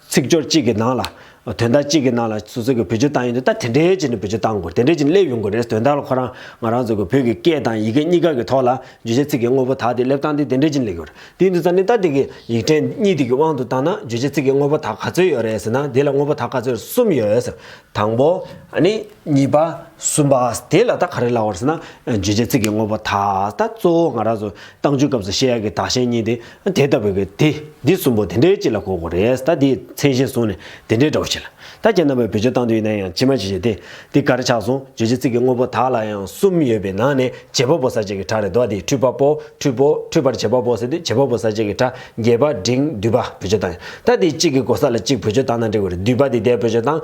ཚིག་སྦྱོར་གཅིག་གི་ནང་ལ། དོན་དག་གཅིག་གི་ནང་ལ་སོ་སོ་གི་བེད་སྤྱོད་བཏང་ཡོང་དུས་ད་དེ་འདྲའི་བྱས་ནས་བེད་སྤྱོད་བཏང་དགོས། དེ་འདྲའི་བྱས་ནས་སླེབས་ཡོང་དགོས་རེད། དོན་དག་ལ་ཁོ་རང་ང་རང་ཚོ་གི་བོད་ཀྱི་སྐད་དང་ཡི་གེ་གཉིས་ཀ་གི་ཐོག་ལ་བརྗོད་བྱ་ཚིག་གི་དངོས་པོ་བདག་དེ་སླེབས་སྟངས་དེ་དེ་འདྲའི་བྱས་ནས་སླེབས་ཡོང་གི་རེད། དེ་ཡིན་དུས་ཙང་ནི་ད་དེ་གི་ཡིག་ཕྲེང་གཉིས་དེ་གི་དབང་དུ་བཏང་ན་བརྗོད་བྱ་ཚིག་གི་དངོས་པོ་བདག་ག་ཚོད་ཡོད་རེད་ཟེར་ན། དེ་ལ་དངོས་པོ་བདག་ག་ཚོད་ཡོད་རེད། གསུམ་ཡོད་ཟེར། དང་པོ། ཨ་ནི་གཉིས་པ། གསུམ་པ། དེ་ལ་ད་ག་རེ་ལབ་དགོས་རེད་ཟེར་ན། བརྗོད་བྱ་ཚིག་གི་དངོས་པོ་བདག་ད་གཙོ་བོ་ང་རང་ཚོ་རྟགས་འཇུག་སྐབས་སུ་བཤད་ཡག་གི་བདག་གཞན་གཉིས་དེ། དེ་ལྟ་བུའི་གི་དེ་འདི་གསུམ་པོ་དེ་འདྲའི་གཅིག་ལ་གོ་དགོས་རེད། ད་དེའི་མཚན་གཞི་བཟུང་ནས་དེ་འདྲའི་འདྲ་བོ་ཞིག་ལ། ད་ཁྱེད་རྣམ་པས་བེད་སྤྱོད་བཏང་དུས་ཡིན་ན་ཡང་ཇི་མ་ཇི་བཞིན་དེ། འདི་ག་རེ་ཆགས་སོང་། བརྗོད་བྱ་ཚིག་གི་དངོས་པོ་བདག་ལ་ཡང་གསུམ་ཡོད་པའི་ནང་ནས་བྱེད་པ་པོ་གསལ་བྱེད་ཀྱི་སྒྲ་རེད་དོ། དེ་འཁྲུད་པ་པོ། འཁྲུད་པོ། འཁྲུད་པར་བྱེད་པ་པོ་ཟེར་དུས་བྱེད་པ་པོ་གསལ་བྱེད་ཀྱི་སྒྲ་རྒྱས་པ་འབྲིང་བསྡུས་པ་བེད་སྤྱོད་བཏང་ཡོད། ད་དེ་གཅིག་གི་གོ་ས་ལ་གཅིག་བེད་སྤྱོད་བཏང་ན་འགྲིག་གི་རེད། བསྡུས་པ་དེ་དེར་བེད་སྤྱོད་བཏང་།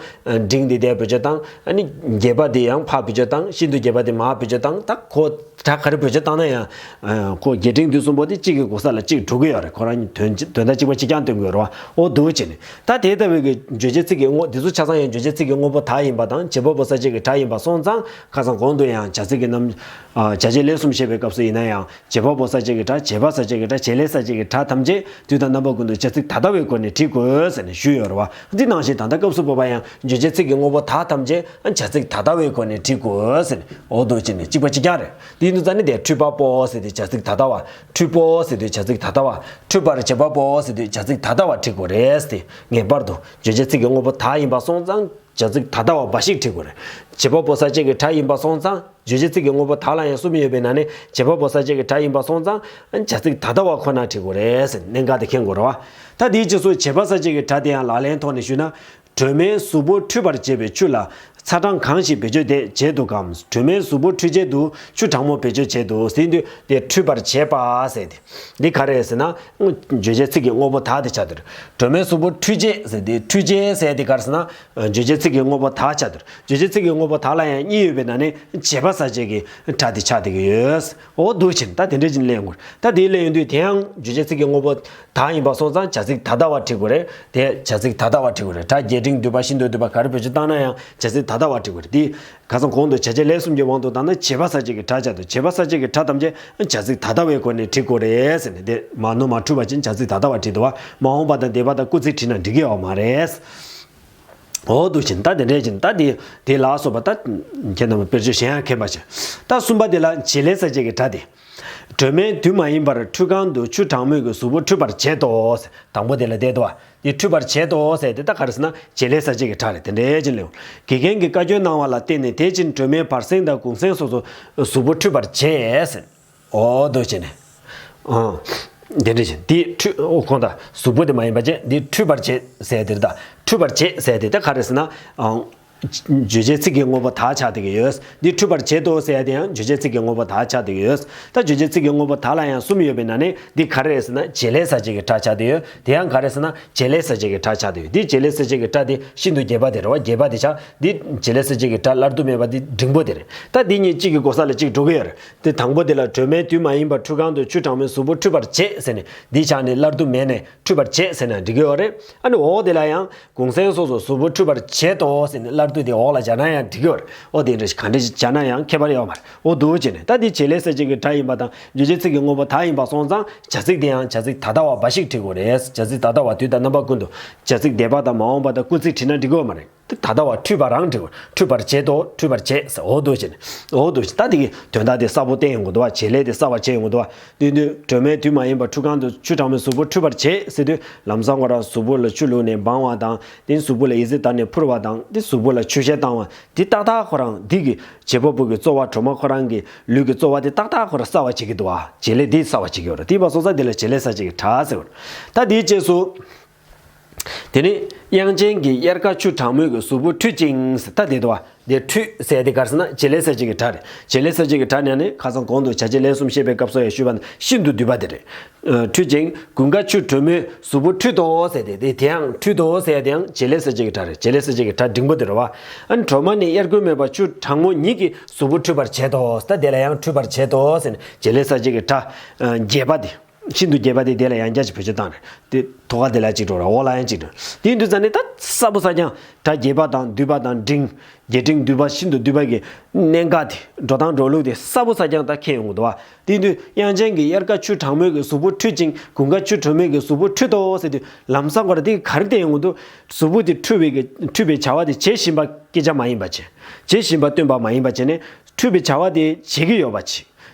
འབྲིང་དེ་དེར་བེད་སྤྱོད་བཏང་། ཨ་ནི་རྒྱས་པ་དེ་ཡང་ཕར་བེད་སྤྱོད་བཏང་། ཤིན་ཏུ་རྒྱས་པ་དེ་མར་བེད་སྤྱོད་བཏང་། ད་ཁོ་སྒྲ་ག་རེ་བེད་སྤྱོད་བཏང་ན་ཡང་། ཁོ་རྒྱས་འབྲིང་བསྡུས་གསུམ་པོ་དེ་གཅིག་གི་གོ་ས་ལ་གཅིག་འགྲོ་གི་ཡོད་རེད། ཁོ་རང་གཉིས་དོན་དོན་དག་གཅིག་པ་གཅིག་རྐྱང་སྟོན་གྱི་ཡོད་རེད་བ། འོ་འདུག་བྱས་ནས་ད་དེ་ལྟ་བུའི་གི་བརྗོད་བྱ་ཚིག་གི་དངོས་ དེ་ཚོ་ཆ་ཚང་ཡང་བརྗོད་བྱ་ཚིག་གི་དངོས་པོ་དག་ཡིན་པ་དང་བྱེད་པ་པོ་ས་བཅད་ཀྱི་སྒྲ་ཡིན་པ་སོང་ཙང་ཁ་སང་གོང་དུ་ཡང་བྱ་ཚིག་གི་རྣམ། བྱ་བྱེད་ལས་གསུམ་བཤད་པའི་སྐབས་སུ་ཡིན་ན་ཡང་བྱེད་པ་པོ་ས་བཅད་ཀྱི་སྒྲ། བྱེད་པ་ས་བཅད་ཀྱི་སྒྲ། བྱེད་ལས་ས་བཅད་ཀྱི་སྒྲ་ཐམས་ཅད་དུས་དང་རྣམ་པ་ཀུན་ཏུ་བྱ་ཚིག་ད་ལྟ་བའི་སྒོ་ནས་བྲི་དགོས་ཟེར་ནས་ཞུས་ཡོད་རེད་བ། འདི་ནང་བཞིན་ད་ལྟ་སྐབས་སུ་བབ་པ་ཡང་བརྗོད་བྱ་ཚིག་གི་དངོས་པོ་དག་ཐམས་ཅད་བྱ་ཚིག་ད་ལྟ་བའི་སྒོ་ནས་བྲི་དགོས་ཟེར་ནས། འོ་འདུག་བྱས་ནས་གཅིག་པ་གཅིག་རྐྱང་རེད། དེ་ཡིན་དུས་ཙང་ནི་དེ་འཁྲུལ་པ་པོ་ཟེར་དུས་བྱ་ཚིག་ད་ལྟ་བ། འཁྲུལ་པོ་ཟེར་དུས་བྱ་ཚིག་ད་ལྟ་བ། འཁྲུལ་པར་བྱེད་པ་པོ་ཟེར་དུས་བྱ་ཚིག་ད་ལྟ་བ་བྲི་དགོས་རེད་ཟེར་ཏེ། ངེས་པར་དུ་བརྗོད་བྱ་ཚིག་གི་དངོས་པོ་དག་ཡིན་པ་སོང་ཙང་བྱ་ཚིག་ད་ལྟ་བ་འབའ་ཞིག་བྲི་དགོས་རེད། བྱེད་པ་པོ་ས་བཅད་ཀྱི་སྒྲ་ཡིན་པ་སོང་ཙང་བརྗོད་བྱ་ཚིག་གི་དངོས་པོ་དག་ལ་ཡང་གསུམ་ཡོད་པའི་ནང་ནས་བྱེད་པ་པོ་ས་བཅད་ཀྱི་སྒྲ་ཡིན་པ་སོང་ཙང་བྱ་ཚིག་ད་ལྟ་བ་ཁོ་ན་བྲི་དགོས་རེད་ཟེར་གནད་འགག་དེ་མཁྱེན་དགོས་རེད་བ། ད་དེའི་རྗེས་སུ་བྱེད་པ་ས་བཅད་ཀྱི་སྒྲ་དེ་ཡང་ལག་ལེན་ཐོག་ནས་ཞུས་ན། སྒྲོན་མའི་གཟུགས་པོ་འཁྲུད་པར་བྱེད་པའི་ཆུ་ལ་ཚ་གྲང་གང་ཞིག་བེད་སྤྱོད་དེ་བྱེད་དུ་གམ། སྒྲོན་མའི་གཟུགས་པོ་འཁྲུད་བྱེད་དུ་ཆུ་གྲང་མོ་བེད་སྤྱོད་བྱེད་དུ་ཟེར་དུས་དེ་འཁྲུད་པར་བྱེད་པ་ཟེར་ཏེ། འདི་ག་རེ་ཟེར་ན། བརྗོད་བྱའི་ཚིག་གི་དངོས་པོ་དག་དེ་ཆགས་འདུག་སྒྲོན་མའི་གཟུགས་པོ་འཁྲུད་བྱེད་ཟེར་ཏེ་འཁྲུད་བྱེད་ཟེར་ཏེ་ག་རེ་ཟེར་ན། བརྗོད་བྱའི་ཚིག་གི་དངོས་པོ་དག་ཆགས་འདུག་བརྗོད་བྱའི་ཚིག་གི་དངོས་པོ་དག་ལ་ཡང་གཉིས་ཡོད་པའི་ནང་ནས་བྱེད་པ་ས་བཅད་ཀྱི་སྒྲ་དེ་ཆགས་བསྡད་ཀྱི་ཡོད། འོ་འདུག་བྱས་ད་དེ་འདྲ་ཅིག་ལེན་དགོས། ད་དེའི་ལེན་ཡོང་དུས་དེ་ཡང་བརྗོད་བྱའི་ཚིག་གི་དངོས་པོ་དག་ཡིན་པ་སོང་ཙང་བྱ་ཚིག་ད་ལྟ་བ་བྲི་དགོས་རེད། དེ་བྱ་ཚིག་ད་ལྟ་བ་བྲི་དགོས་རེད། སྒྲ་རྒྱས་འབྲིང་བསྡུས་པ་ཤིན་ཏུ་བསྡུས་པ་ག་རེ་བེད་སྤྱོད་བཏང་ན་ཡང་བྱ་ཚིག་ད་ལྟ་བ་བྲི་དགོས་རེད། དེ་ཁ་སང་གོང་དུ་བྱ་བྱེད་ལས་གསུམ་གྱི་དབང་དུ་བཏང་ན་བྱེད་པ་ས་བཅད་ཀྱི་སྒྲ་ཆགས་འདུག་བྱེད་པ་ས་བཅད་ཀྱི་སྒྲ་ཐམས་ཅད་བྱ་ཚིག་ད་ལྟ་བའི་སྒོ་ནས་བྲི་དགོས་རེད་ཟེར་ནས་དེ་མ་ནོར་མ་འཁྲུལ་པ་ཅན་བྱ་ཚིག་ད་ལྟ་བ་བྲིས་འདུག་བ། མ་འོངས་པ་དང་འདས་པ་དང་སྐུལ་ཚིག་བྲིས་ན་འགྲིག་གི་ཡོད་མ་རེད། འོ་འདུག་བྱས་ད་དེ་འདྲས་བྱས་ད་དེ་དེ་ལ་སོགས་པ་ད་ཁྱེད་རྣམས་དཔེར་བརྗོད་གཞན་ཡང་མཁྱེན་པ་བྱས། ད་གསུམ་པ་དེ་ལ་བྱེད་ལས་ས་བཅད་ཀྱི་སྒྲ་དེ། སྒྲོན་མའི་དུས་མ་ཡིན་པར་འཁྲུད་ཁང་དུ་ཆུ་གྲང་མོས་ཀྱི་གཟུགས་པོ་འཁྲུད་པར་བྱེད་དོ། དང་པོ་དེ་ལ་བསྡད་དོ། དེ་འཁྲུད་པར་བྱེད་དོ་ཟེར་དེ་ད་ག་རེ་ཟེར་ན་བྱེད་ལས་ས་བཅད་ཀྱི་སྒྲ་རེད། དེ་འདྲའི་ཅིག་ལེའོ། དགེ་རྒན་གྱིས་བཀའ་བཀྱོན་གནང་བ་ལ་བརྟེན་ནས་དེ་བཞིན་སྒྲོན་མའི་བར་གསེང་དང་གུང་གསེང་སོགས་སུ་གཟུགས་པོ་འཁྲུད་པར་བྱེད་ཟེར། འོ་དོ་བྱས་ནས། ཨང་། དེ་འདྲ་བྱས་འདི་འཁྲུད་འོ་ཁོང་ད་གཟུགས་པོ་དེ་མ་ཡིན་པ་བྱས་འདི་འཁྲུད་པར་བྱེད་ཟེར་དེ་རེད་ད། འཁྲུད་པར་བྱེད་ཟེར་དེ་ད་ག་རེ་ཟེར་ན། ཨང་། བརྗོད་བྱའི་ཚིག་གི་དངོས་པོ་དག་ཆགས་བསྡད་ཀྱི་ཡོད། འདི་འཁྲུད་པར་བྱེད་དོ་ཟེར་ཡ་དེ་ཡང་བརྗོད་བྱའི་ཚིག་གི་དངོས་པོ་དག་ཆགས་བསྡད་ཀྱི་ཡོད། ད་བརྗོད་བྱའི་ཚིག་གི་དངོས་པོ་དག་ལ་ཡང་གསུམ་ཡོད་པའི་ནང་ནས་འདི་ག་རེ་རེད་ཟེར་ན་བྱེད་ལས་ས་བཅད་ཀྱི་སྒྲ་ཆགས་བསྡད་ཡོད། དེ་ཡང་ག་རེ་ཟེར་ན་བྱེད་ལས་ས་བཅད་ཀྱི་སྒྲ་ཆགས་བསྡད་ཡོད། འདི་བྱེད་ལས་ས་བཅད་ཀྱི་སྒྲ་དེ་ཤིན་ཏུ་རྒྱས་པ་དེ་རེད་བ། རྒྱས་པ་དེ་ཆགས་འདི་བྱེད་ལས་ས་བཅད་ཀྱི་སྒྲ་སླར་བསྡུ་མེད་པ་འདི་འབྲིང་པོ་དེ་རེད། ད་འདི་གཉིས་གཅིག་གི་གོ་ས་ལ་གཅིག་འགྲོ་གི་ཡོད་རེད། དེ་དང་པོ་དེ་ལ་སྒྲོན་མའི་དུས་མ་ཡིན་པར་འཁྲུད་ཁང་དུ་ཆུ་གྲང་མོའི་གཟུགས་པོ་འཁྲུད་པར་བྱེད་ཟེར་ནས་འདི་ཆགས་ནས་སླར་བསྡུ་མེད་ནས་འཁྲུད་པར་བྱེད་ཟེར་ན་འགྲིག་གི་ཡོད་རེད། ཨ་ནི་འོ་དེ་ལ་ཡང་གུང་གསེང་སོགས་སུ་གཟུགས་པོ་འཁྲུད་པར་བྱེད་དོ་ཟེར་ནས་སླར་བསྡུ་དེ་འོག་ལ་སྦྱར་ན་ཡང་འགྲིག་གི་ཡོད་རེད། འོ་དེ་འདྲ་ཞིག་ག་འདྲ་ཞིག་སྦྱར་ན་ཡང་ཁྱད་པར་ཡོད་མ་རེད། འོ་འདུག་བྱས་ནས་ད་འདི་བྱེད་ལས་ས་བཅད་ཀྱི་སྒྲ་ཡིན་པ་དང་བརྗོད་བྱའི་ཚིག་གི་དངོས་པོ་དག་ཡིན་པ་སོང་ཙང་བྱ་ཚིག་དེ་ཡང་བྱ་ཚིག་ད་ལྟ་བ་འབའ་ཞིག་བྲི་དགོས་རེད། བྱ་ཚིག་ད་ལྟ་བ་དུས་དང་རྣམ་པ་ཀུན་ཏུ་བྱ་ཚིག་འདས་པ་དང་མ་འོངས་པ་དང་སྐུལ་ཚིག་བྲིས་ན་འགྲིག་གི་ཡོད་མ་རེད། དེ་ད་ལྟ་བ་འཁྲུད་པ་རང་འབྲི་བར་འཁྲུད་པར་བྱེད་དོ། འཁྲུད་པར་བྱེད་ཟེར། འོ་འདུག་བྱས་ནས། འོ་འདུག་བྱས་ད་དེ་གི་དོན་དག་དེ་གསལ་པོ་བསྟན་ཡོང་གི་འདུག་བ། བྱེད་ལས་དེ་གསལ་བར་བྱེད་ཡོང་གི་འདུག་བ། དེ་དུས་སྒྲོན་མའི་དུས་མ་ཡིན་པར་འཁྲུད་ཁང་དུ་ཆུ་གྲང་མོའི་གཟུགས་པོ་འཁྲུད་པར་བྱེད་ཟེར་དུས་ལམ་སང་ཁོ་རང་གཟུགས་པོ་ལ་ཆུ་བླུགས་ནས་སྦང་བ་དང་དེ་གཟུགས་པོ་ལ་ཡི་ཙི་བཏང་ནས་འཕུར་བ་དང་དེ་གཟུགས་པོ་ལ་ཆུ་བཤལ་བཏང་བ་དེ་ཏག་ཏག་ཁོ་རང་འདི་གི་བྱེད་པ་པོ་གི་རྩོལ་བ་གྲོག་མ་ཁོ་རང་གི་ལུས་ཀྱི་རྩོལ་བ་དེ་ཏག་ཏག་ཁོ་རང་གསལ་བར་བྱེད་ཀྱི་འདུག་བ། བྱེད་ལས་དེ་གསལ་བར་བྱེད་ཀྱི་ཡོད་རེད། དེ་ཡིན་པ་སོང་ཙང་དེ་ལ་བྱེད་ལས་ས་བཅད་ཀྱི་སྒྲ་ཟེར་བ། ད་དེའི་རྗེས་སུ། དེ་ནས་དབྱངས་ཅན་གྱིས་དབྱར་ཁ་ཆུ་གྲང་མོས་ཀྱི་གཟུགས་པོ་འཁྲུད་ཅིང་ཟེར། ད་དེ་འདུག་བ། དེ་འཁྲུད་ཟེར་དེ་ག་རེ་ཟེར་ན་བྱེད་ལས་ས་བཅད་ཀྱི་སྒྲ་རེད། བྱེད་ལས་ས་བཅད་ཀྱི་སྒྲ་ནས་ནི་ཁ་སང་གོང་དུ་བྱ་བྱེད་ལས་གསུམ་བཤད་པའི་སྐབས་སུ་ཡང་ཞུས་པ་ནི་ཤིན་ཏུ་བསྡུས་པ་དེ་རེད། ཨ། འཁྲུད་ཅིང་དགུན་ཁ་ཆུ་དྲོན་མོས་གཟུགས་པོ་འཁྲུད་དོ་ཟེར་དེ་དེ་དེའང་འཁྲུད་དོ་ཟེར་དེའང་བྱེད་ལས་ས་བཅད་ཀྱི་སྒྲ་རེད། བྱེད་ལས་ས་བཅད་ཀྱི་སྒྲ་འབྲིང་པོ་དེ་རེད་བ། ཨ་ནི་གྲོག་མ་ནི་དབྱར་དགུན་མེད་པར་ཆུ་གྲང་མོ་ཉིད་ཀྱིས་གཟུགས་པོ་འཁྲུད་པར་བྱེད་དོ། ད་དེ་ལ་ཡང་འཁྲུད་པར་བྱེད་དོ་ཟེར་ནས་བྱེད་ལས་ས་བཅད་ཀྱི་སྒྲ། ཨ། རྒྱས་པ་དེ། ཤིན་ཏུ་རྒྱས་པ་དེ་དེ་ལ་ཡང་བསྐྱར་གྱི་བེད་སྤྱོད་བཏང་རེད། དེ་ཐོག་ཁ་དེ་ལ་གཅིག་འགྲོ་ར་འོག་ལ་ཡང་གཅིག་འགྲོ། དེ་ཡིན་དུས་ཙང་ནི་ད་གསལ་པོ་གསལ་རྐྱང་སྒྲ་རྒྱས་པ་དང་བསྡུས་པ་དང་འབྲིང་། རྒྱས་འབྲིང་བསྡུས་པ་ཤིན་ཏུ་བསྡུས་པ་གི་གནད་འགག་དེ་འགྲོ་སྟངས་འགྲོ་ལུགས་དེ་གསལ་པོ་གསལ་རྐྱང་ད་མཁྱེན་ཡོང་གི་འདུག་བ། དེ་ཡིན་དུས་དབྱངས་ཅན་གྱིས་དབྱར་ཁ་ཆུ་གྲང་མོས་ཀྱི་གཟུགས་པོ་འཁྲུད་ཅིང་དགུན་ཁ་ཆུ་དྲོན་མོས་ཀྱི་གཟུགས་པོ་འཁྲུད་དོ་ཟེར་དུས་ལམ་སང་ཁོ་ར་དེ་ག་རེ་བསྟན་ཡོང་གི་འདུག་གཟུགས་པོ་དེ་འཁྲུད་པའི་གི་འཁྲུད་པའི་བྱ་བ་དེ་བྱེད་བཞིན་པ་སྐད་ཆ་མ་ཡིན་པ་བྱས། བྱེད་བཞིན་པ་སྟོན་པ་མ་ཡིན་པ་བྱས་ནས་འཁྲུད་པའི་བྱ་བ་དེ་བྱེད་ཀྱི་ཡོད་པ་བྱས།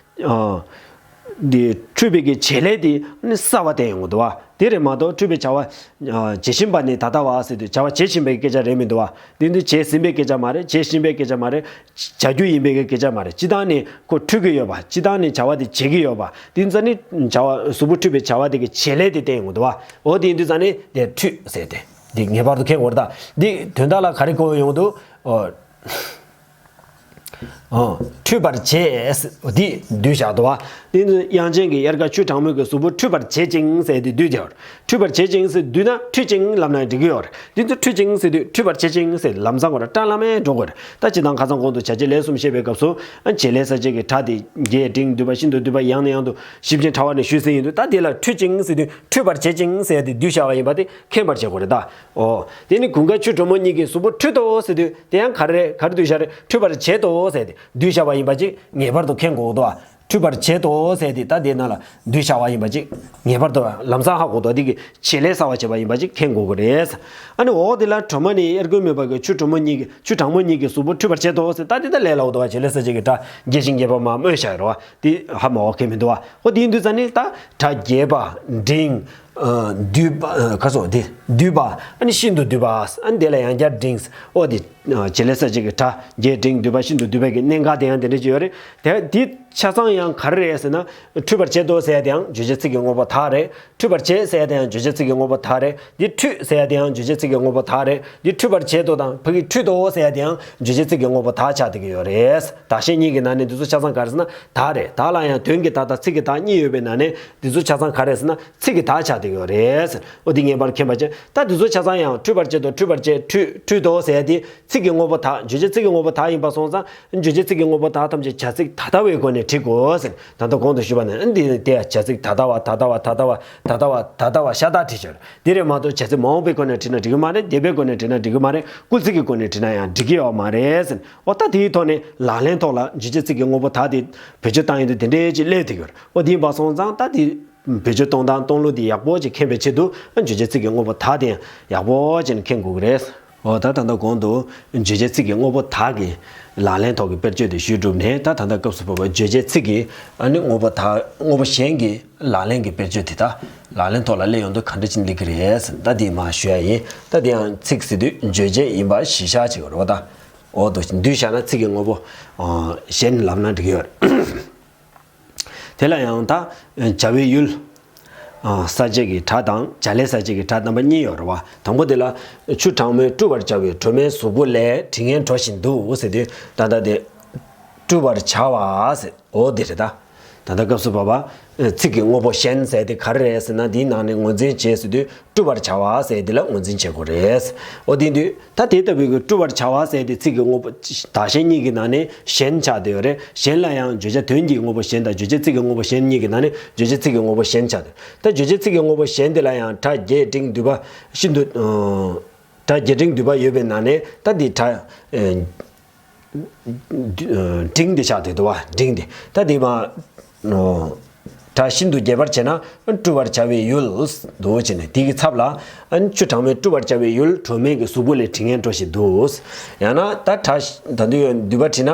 ཨ། འདི་འཁྲུད་པའི་གི་བྱེད་ལས་དེ་ནི་གསལ་བ་བསྟན་ཡོང་གི་འདུག་བ། དེ་རེད་མ་གཏོགས་འཁྲུད་པའི་བྱ་བ། ཨ། བྱེད་བཞིན་པ་ནི་ད་ལྟ་བ་ཟེར་དུས་བྱ་བ་བྱེད་བཞིན་པའི་སྐད་ཆ་རེད་མི་འདུག་བ། འདི་འདི་བྱེད་ཟིན་པའི་སྐད་ཆ་མ་རེད། བྱེད་བཞིན་པའི་སྐད་ཆ་མ་རེད། བྱ་རྒྱུ་ཡིན་པའི་གི་སྐད་ཆ་མ་རེད། སྤྱིར་བཏང་ནི་ཁོ་འཁྲུད་ཀྱི་ཡོད་པ། སྤྱིར་བཏང་ནི་བྱ་བ་དེ་བྱེད་ཀྱི་ཡོད་པ། འདི་ཙང་ནི་བྱ་བ་གཟུགས་པོ་འཁྲུད་པའི་བྱ་བ་དེ་གི་བྱེད་ལས་དེ་བསྟན་ཡོང་གི་འདུག་བ། འོ་དེ་ཡིན་དུས་ཙང་ནི་དེ་འཁྲུད་ཟེར་ཏེ། འདི་ངེས་པར་དུ་མཁྱེན་དགོས་རེད་ད། འདི་དོན་དག་ལ་ག་རེ་གོ་ཡོང་གི་འདུག་འོ། འཁྲུད་པར་བྱེད། འདི་བསྡུས་བཞག་འདུག་བ། དེ་ནི་དབྱངས་ཅན་གྱི་དབྱར་ཁ་ཆུ་གྲང་མོའི་གི་གཟུགས་པོ་འཁྲུད་པར་བྱེད་ཅིང་ཟེར་དེ་བསྡུས་བྱས་པ་རེད། འཁྲུད་པར་བྱེད་ཅིང་ཟེར་བསྡུས་ན་འཁྲུད་ཅིང་ལབ་ན་འགྲིག་གི་ཡོད་རེད། དེ་ཚོ་འཁྲུད་ཅིང་ཟེར་དུས་འཁྲུད་པར་བྱེད་ཅིང་ཟེར་ལམ་སང་ཁོ་ར་སྐྲ་ལམ་མེ་འགྲོ་དགོས་རེད། ད་སྤྱིར་བཏང་ཁ་སང་གོང་དུ་བྱ་བྱེད་ལས་གསུམ་བཤད་པའི་སྐབས་སུ་བྱེད་ལས་གསལ་བྱེད་ཀྱི་སྒྲ་དེ་རྒྱས་འབྲིང་བསྡུས་པ་ཤིན་ཏུ་བསྡུས་པ་ཡང་ནས་ཡང་དུ་ཞིབ་ཅིང་ཕྲ་བ་ནས་ཞུས་ཟིན་ཡིན་དུས། ད་དེ་ལ་འཁྲུད་ཅིང་ཟེར་དུས་འཁྲུད་པར་བྱེད་ཅིང་ཟེར་དེ་བསྡུས་བཞག་པ་ཡིན་པ་དེ་མཁྱེན་པར་བྱེད་དགོས་རེད་ད། ཨོ། དེ་ནི་དགུན་ཁ་ཆུ་དྲོན་མོ་གཉིས་ཀྱི་གཟུགས་པོ་འཁྲུད་དོ་ཟེར་དུས་དེ་ཡང་ག་རེ་རེད། ག་རེ་བསྡུས་བཞག་རེད། འཁྲུད་པར་བྱེད་དོ་ཟེར་དེ་བསྡུས་བཞག་པ་ཡིན་པ་ཅིག་ངེས་པར་དུ་མཁྱེན་དགོས་འདུག་ཨ། འཁྲུད་པར་བྱེད་དོ་ཟེར་དེ་ད་དེ་ནང་ལ་བསྡུས་བཞག་པ་ཡིན་པ་ཅིག་ངེས་པར་དུ་ལམ་སང་ཧ་གོ་འདུག་དེ་གི་བྱེད་ལས་གསལ་བར་བྱེད་པ་ཡིན་པ་ཅིག་མཁྱེན་དགོས་ཀྱི་རེད། ཨ་ནི་འོག་དེ་ལ་དྲོན་མོ་ནི་དབྱར་དགུན་མེད་པ་གི་ཆུ་དྲོན་མོ་གཉིས་ཀྱི་ཆུ་གྲང་མོ་གཉིས་ཀྱི་གཟུགས་པོ་འཁྲུད་པར་བྱེད་དོ་ཟེར། ད་དེ་ད་ལས་སླ་བོ་འདུག་བ། བྱེད་ལས་གསལ་བྱེད་ཀྱི་སྒྲ་རྒྱས་ཤིང་རྒྱས་པ་མ་སྨོས་བཞག་རེད་བ། དེ་ཧ་མ་གོ་མཁན་མི་འདུག་བ། ཨོ་དེ་ཡིན་དུས་ཙ་ནི་ད་སྒྲ་རྒྱས་པ་འབྲིང་། ཨ། བསྡུས་པ། ཨ། ག་སོ་དེ་བསྡུས་པ། ཨ་ནི་ཤིན་ཏུ་བསྡུས་པ། ཨ་ནི་དེ་ལ་ཡང་བསྐྱར་འབྲིང་། ཨོ་དེ་བྱེད་ལས་གསལ་བྱེད་ཀྱི་སྒྲ་རྒྱས་འབྲིང་བསྡུས་པ་ཤིན་ཏུ་བསྡུས་པའི་གི་གནད་འགག་དེ་ཡང་དེ་འདྲ་ཅིག་ཡོད་རེད། དེ་དེ་ཆ་ཚང་ཡང་ག་རེ་རེད་ཟེར་ན། འཁྲུད་པར་བྱེད་དོ་ཟེར་ཡ་དེ་ཡང་རྗོད་བྱེད་ཚིག་གི་དངོས་པོ་དག་རེད། འཁྲུད་པར་བྱེད་ཟེར་ཡ་དེ་ཡང་རྗོད་བྱེད་ཚིག་གི་དངོས་པོ་དག་རེད། འདི་འཁྲུད་ཟེར་ཡ་དེ་ཡང་རྗོད་བྱེད་ཚིག་གི་དངོས་པོ་དག་རེད། འདི་འཁྲུད་པར་བྱེད་དོ་དང་ཕ་གི་འཁྲུད་དོ་ཟེར་ཡ་དེ་ཡང་རྗོད་བྱེད་ཚིག་གི་དངོས་པོ་དག་ཆགས་བསྡད་ཀྱི་ཡོད་རེད། དག་ཞེས་གཉིས་ཀྱི་ནང་ནས་འདི་ཚོ་ཆ་ཚང་ག་རེ་ཟེར་ན་དག་རེད། དག་ལ་ཡང་དོན་གྱི་དག་དང་ཚིག་གི་དག་གཉིས་ཡོད་པའི་ནང་ནས་འདི་ཚོ་ཆ་ཚང་ག་རེ་ཟེར་ན་ཚིག་གི་དག་ཆགས་བསྡད་ཀྱི་ཡོད་རེད། འོ་འདི་ངེས་པར་མཁྱེན་པ་བྱས། ད་འདི་ཚོ་ཆ་ཚང་ཡང་འཁྲུད་པར་བྱེད་དོ། འཁྲུད་པར་བྱེད། འཁྲུད། འཁྲུད་དོ་ཟེར་ཡ་དེ་ཚིག་གི་དངོས་པོ་དག་རྗོད་བྱེད་ཚིག་གི་དངོས་པོ་དག་ཡིན་པ་སོང་ཙང་རྗོད་བྱེད་ཚིག་གི་དངོས་པོ་དག་ཐམས་ཅད་བྱ་ཚིག་ད་ལྟ་བའི་སྒོ་ནས་བྲི་དགོས་ཟེར། ད་ལྟ་གོང་དུ་ཞུས་པ་ནི་ཨ་འདི་དེ་བྱ་ཚིག་ད་ལྟ་བ། ད་ལྟ་བ། ད་ལྟ་བ། ད་ལྟ་བ། ད་ལྟ་བ་ཤ་སྟག་བྲིས་ཆོག་དེ་རེད་མ་གཏོགས་བྱ་ཚིག་མ་འོངས་པའི་སྒོ་ནས་བྲིས་ན་འགྲིག་གི་མ་རེད། འདས་པའི་སྒོ་ནས་བྲིས་ན་འགྲིག་གི་མ་རེད། སྐུལ་ཚིག་གི་སྒོ་ནས་བྲིས་ན་ཡང་འགྲིག་གི་ཡོད་མ་རེད་ཟེར། འོ་ད་དེའི་ཐོག་ནས་ལག་ལེན་ཐོག་ལ་རྗོད་བྱེད་ཚིག་གི་དངོས་པོ་དག་དེ་བེད་སྤྱོད་བཏང་ཡོང་དུས་དེ་འདྲའི་ཅིག་སླེབས་བསྡད་ཡོད་རེད། འོ་དེ་ཡིན་པ་སོང་ཙང་ད་དེ་བེད་སྤྱོད་གཏོང་སྟངས་གཏོང་ལུགས་དེ་ཡག་པོ་ཅིག་མཁྱེན་པའི་ཆེད་དུ་རྗོད་བྱེད་ཚིག་གི་དངོས་པོ་དག་དེ་ཡང་ཡག་པོ་ཅིག་མཁྱེན་དགོས་ཀྱི་རེད། འོ་ད་ད་ལྟ་གོང་དུ་རྗོད་བྱེད་ཚིག་གི་དངོས་པོ་དག་གི་ལག་ལེན་ཐོག་གི་དཔེར་བརྗོད་དེ་ཞུས་གྲུབ་ནས། ད་ད་ལྟ་སྐབས་སུ་བབ་པ་རྗོད་བྱེད་ཚིག་གི་ཨ་ནི་དངོས་པོ་དག་དངོས་པོ་གཞན་གྱི་ལག་ལེན་གྱི་དཔེར་བརྗོད་དེ་ད་ལག་ལེན་ཐོག་ལ་སླེབས་ཡོང་དུས་ག་འདྲ་ཅིག་སླེབས་ཀྱི་རེད་ཟེར། ད་དེ་མར་ཞུ་ཡ་ཡིན། ད་དེ་ཡང་ཚིག་ཟེར་དུས་རྗོད་བྱེད་ཡིན་པ་གཞི་བཞག་བྱེད་དགོས་རེད་བ། ད་འོ་དུ་བསྡུས་བཞག་ན་ཚིག་གི་དངོས་པོ་ཨ་གཞན་ལབ་ན་འགྲིག་གི་ཡོད་རེད། དེ་ལ་ཡང་ད་བྱ་བའི་ཡུལ་ཨ་གསལ་བྱེད་ཀྱི་སྒྲ་དང་བྱ་ལས་གསལ་བྱེད་ཀྱི་སྒྲ་རྣམ་པ་གཉིས་ཡོད་རེད་བ། དང་པོ་དེ་ལ་ཆུ་གྲང་མོས་བཀྲུ་བར་བྱ་བའི་དྲོད་མའི་གཟུགས་པོ་ལས་དྲི་ངན་བྲོ་བཞིན་འདུག་ཟེར་དུས་ད་ལྟ་དེ་བཀྲུ་བར་བྱ་བ་ཟེར། འོ་དེ་རེད་ད། ད་ལྟ་སྐབས་སུ་བབ་པ་ཚིག་གི་དངོས་པོ་གཞན་ཟེར་དེ་ག་རེ་རེད་ཟེར་ན། དེའི་ནང་ནས་ངོས་འཛིན་བྱེད་ཟེར་དུས་བཀྲུ་བར་བྱ་བ་ཟེར་དེ་ལ་ངོས་འཛིན་བྱེད་དགོས་རེད། འོ་དེ་དུས་ད་དེ་ལྟ་བུའི་གི་བཀྲུ་བར་བྱ་བ་ཟེར་དེ་ཚིག་གི་དངོས་པོ་དག་གཞན་གཉིས་ཀྱི་ནང་ནས་གཞན་ཆགས་བསྡད་ཡོད་རེད། གཞན་ལ་ཡང་བརྗོད་བྱ་དོན་གྱི་དངོས་པོ་གཞན་དང་རྗོད་བྱེད་ཚིག་གི་དངོས་པོ་གཞན་གཉིས་ཀྱི་ནང་ནས་རྗོད་བྱེད་ཚིག་གི་དངོས་པོ་གཞན་ཆགས་བསྡད། ད་རྗོད་བྱེད་ཚིག་གི་དངོས་པོ་གཞན་དེ་ལ་ཡང་སྒྲ་རྒྱས་འབྲིང་བསྡུས་པ་ཤིན་ཏུ་སྒྲ་རྒྱས་འབྲིང་བསྡུས་པ་ཡོད་པའི་ནང་ནས་ད་དེ་སྒྲ་འབྲིང་དེ་ཆགས་བསྡད་འདུག་བ། འབྲིང་དེ་ད་དེ་མ་སྒྲ་ཤིན་ཏུ་རྒྱས་པར་བྱས་ན་བཀྲུ་བར་བྱ་བའི་ཡུལ་འདུག་བྱས་ནས་དེ་གི་ཚབ་ལ་ཆུ་གྲང་མོས་བཀྲུ་བར་བྱ་བའི་ཡུལ་དྲོད་མའི་གི་གཟུགས་པོ་ལས་དྲི་ངན་བྲོ་བཞིན་འདུག་ཡང་ན་ད་སྒྲ་ད་དུས་བསྡུས་པ་བྲིས་ན།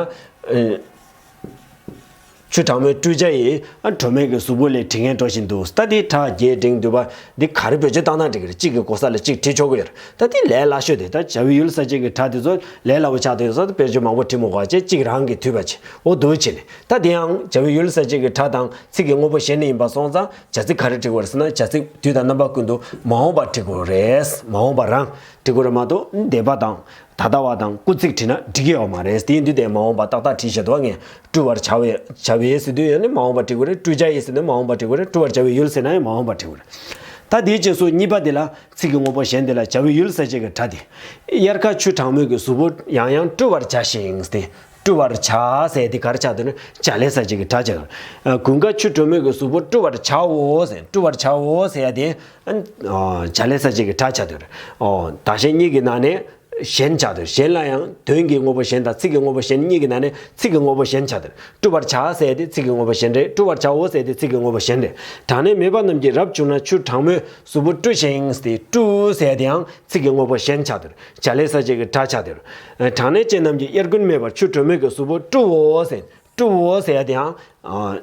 ཆུ་གྲང་མོས་བཀྲུ་བྱ་ཡི་ཨ་དྲོད་མའི་གི་གཟུགས་པོ་ལས་དྲི་ངན་བྲོ་བཞིན་འདུག་ད་འདི་སྒྲ་རྒྱས་འབྲིང་བསྡུས་པ་འདི་ག་རེ་བེད་སྤྱོད་བཏང་ན་འགྲིག་གི་རེད། གཅིག་གི་གོ་ས་ལ་གཅིག་བྲིས་ཆོག་གི་ཡོད་རེད། ད་འདི་ལས་སླ་ཤོས་དེ་ད་བྱ་བའི་ཡུལ་གསལ་བྱེད་ཀྱི་སྒྲ་དེ་ཚོ་ལས་སླ་པོ་ཆགས་བསྡད་ཡོད་ས་དེ་དཔེར་བརྗོད་མང་པོ་བྲིས་མི་དགོས་པ་བྱས། གཅིག་རང་གིས་བསྡུས་པ་བྱས། འོ་འདུག་བྱས་ནས་ད་འདི་ཡང་བྱ་བའི་ཡུལ་གསལ་བྱེད་ཀྱི་སྒྲ་དང་ཚིག་གི་དངོས་པོ་གཞན་ནས་ཡིན་པ་སོང་ཙང་བྱ་ཚིག་ག་རེ་བྲི་དགོས་རེད་ཟེར་ན། བྱ་ཚིག་དུས་དང་རྣམ་པ་ཀུན་ཏུ་མ་འོངས་པ་བྲི་དགོས་རེད། མ་འོངས་པ་རང་བྲི་དགོས་རེད་མ་གཏོགས་འདས་པ་དང་། ད་ལྟ་བ་དང་སྐུལ་ཚིག་བྲིས་ན་འགྲིག་གི་ཡོད་མ་རེད། དེ་ཡིན་དུས་དེ་མ་འོངས་པ་ཏག་ཏག་བྲིས་བཞག་འདུག་ངས་བཀྲུ་བར་བྱ་བའི་བྱ་བའི་ཟེར་དུས་ཡང་ནི་མ་འོངས་པ་བྲི་དགོས་རེད། བཀྲུ་བྱ་ཡི་ཟེར་ནས་མ་འོངས་པ་བྲི་དགོས་རེད། བཀྲུ་བར་བྱ་བའི་ཡུལ་ཟེར་ན་ཡང་མ་འོངས་པ་བྲི་དགོས་རེད། ད་དེའི་རྗེས་སུ་གཉིས་པ་དེ་ལ་ཚིག་གི་དངོས་པོ་གཞན་དེ་ལ་བྱ་བའི་ཡུལ་གསལ་བྱེད་ཀྱི་སྒྲ་དེ། དབྱར་ཁ་ཆུ་གྲང་མོས་ཀྱི་གཟུགས་པོ་ཡང་ཡང་བཀྲུ་བར་བྱ་ཞིང་ཟེར་ཏེ། བཀྲུ་བར་བྱ་ཟེར་དེ་ག་རེ་ཆགས་འདུག་ན་བྱ་ལས་གསལ་བྱེད་ཀྱི་སྒྲ་ཆགས་འདུག་དགུན་ཁ་ཆུ་དྲོན་མོས་ཀྱི་གཟུགས་པོ་བཀྲུ་བར་བྱའོ་ཟེར། བཀྲུ་བར་བྱའོ་ཟེར་ཡ་དེ་བྱ་ལས་གསལ་བྱེད་ཀྱི་སྒྲ་ཆགས་འདུག་དག་གཞན་གཉིས་ཀྱི་ནང་ནས། གཞན་བྱ་དོར། གཞན་ལ་ཡང་དོན་གྱི་དངོས་པོ་གཞན་དང་ཚིག་གི་དངོས་པོ་གཞན་གཉིས་ཀྱི་ནང་ནས་ཚིག་གི་དངོས་པོ་གཞན་བྱ་དོར། བཀྲུ་བར་བྱ་ཟེར་ཏེ་ཚིག་གི་དངོས་པོ་གཞན་རེད། བཀྲུ་བར་བྱའོ་ཟེར་ཏེ་ཚིག་གི་དངོས་པོ་གཞན་རེད། གྲང་ནད་མེད་པ་རྣམས་ཀྱིས་རབ་བྱུང་ན་ཆུ་གྲང་མོས་གཟུགས་པོ་བཀྲུ་ཞིང་ཟེར་ཏེ་བཀྲུ་ཟེར་ཏེའང་ཚིག་གི་དངོས་པོ་གཞན་བྱ་དོར། བྱ་ལས་གསལ་བྱེད་ཀྱི་སྒྲ་བྱ་དོར། གྲང་ནད་ཅན་རྣམས་ཀྱིས་དབྱར་དགུན་མེད་པར་ཆུ་དྲོན་མོས་ཀྱི་གཟུགས་པོ་བཀྲུའོ་ཟེར། བཀྲུའོ་ཟེར་ཡ་དེའང་།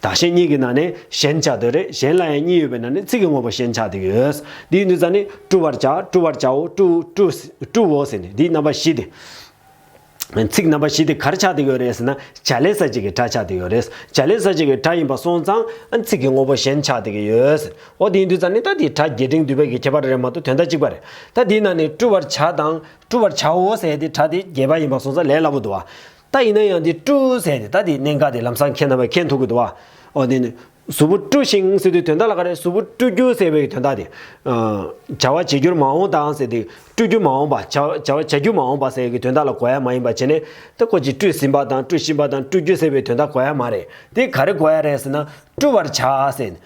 དག་གཞན་གཉིས་ཀྱི་ནང་ནས་གཞན་བྱ་དོ་རེད། གཞན་ལ་ཡང་གཉིས་ཡོད་པའི་ནང་ནས་ཚིག་གི་དངོས་པོ་གཞན་ཆགས་བསྡད་ཡོད། འདི་ཡིན་དུས་ཙ་ནི་བཀྲུ་བར་བྱ། བཀྲུ་བར་བྱའོ། བཀྲུ་བཀྲུ་བཀྲུའོ་ཟེར་ནས་འདིའི་རྣམ་པ་བཞི་དེ། ཚིག་རྣམ་པ་བཞི་དེ་ག་རེ་ཆགས་བསྡད་ཡོད་རེད་ཟེར་ན་བྱ་ལས་གསལ་བྱེད་ཀྱི་སྒྲ་ཆགས་བསྡད་ཡོད་རེད། བྱ་ལས་གསལ་བྱེད་ཀྱི་སྒྲ་ཡིན་པ་སོང་ཙང་ཚིག་གི་དངོས་པོ་གཞན་ཆགས་བསྡད་ཀྱི་ཡོད། འོ་དེ་ཡིན་དུས་ཙ་ནི་ད་དེ་སྒྲ་རྒྱས་འབྲིང་བསྡུས་པའི་གི་ཁྱད་པར་རེད་མ་གཏོགས་དོན་དག་གཅིག་པ་རེད། ད་དེའི་ནང་ནས་བཀྲུ་བར་བྱ་དང་བཀྲུ་བར་བྱའོ་ཟེར་དེ་སྒྲ་དེ་རྒྱས་པ་ཡིན་པ་སོང་ཙང་ལས་སླ་པོ་འདུག་བ། ད་ཡིན་ན་ཡང་འདི་བཀྲུ་ཟེར་ཏེ་ད་འདི་གནད་འགག་དེ་ལམ་སང་མཁྱེན་ན་བས་མཁྱེན་ཐུབ་ཀྱི་འདུག་བ། ཨོ་དེ་ནི་གཟུགས་པོ་བཀྲུ་ཞིང་ཟེར་དུས་དོན་དག་ལ་ག་རེ། གཟུགས་པོ་བཀྲུ་རྒྱུ་ཟེར་བའི་དོན་དག་དེ། ཨ་བྱ་བ་བྱེད་འགྱུར་མ་འོངས་དང་ཟེར་ཏེ་བཀྲུ་རྒྱུ་མ་འོངས་པ། བྱ་བྱ་བ་བྱ་རྒྱུ་མ་འོངས་པ་ཟེར་གྱི་དོན་དག་ལ་གོ་ཡ་མ་ཡིན་པ་བྱས་ནས། ད་ཁོ་ཅིག་བཀྲུས་ཟིན་པ་དང་བཀྲུ་བཞིན་པ་དང་བཀྲུ་རྒྱུ་ཟེར་བའི་དོན་དག་གོ་ཡ་མ་རེད། དེ་ག་རེ་གོ་ཡ་རེད་ཟེར་ན། བཀྲུ་བར་བྱ་ཟེར།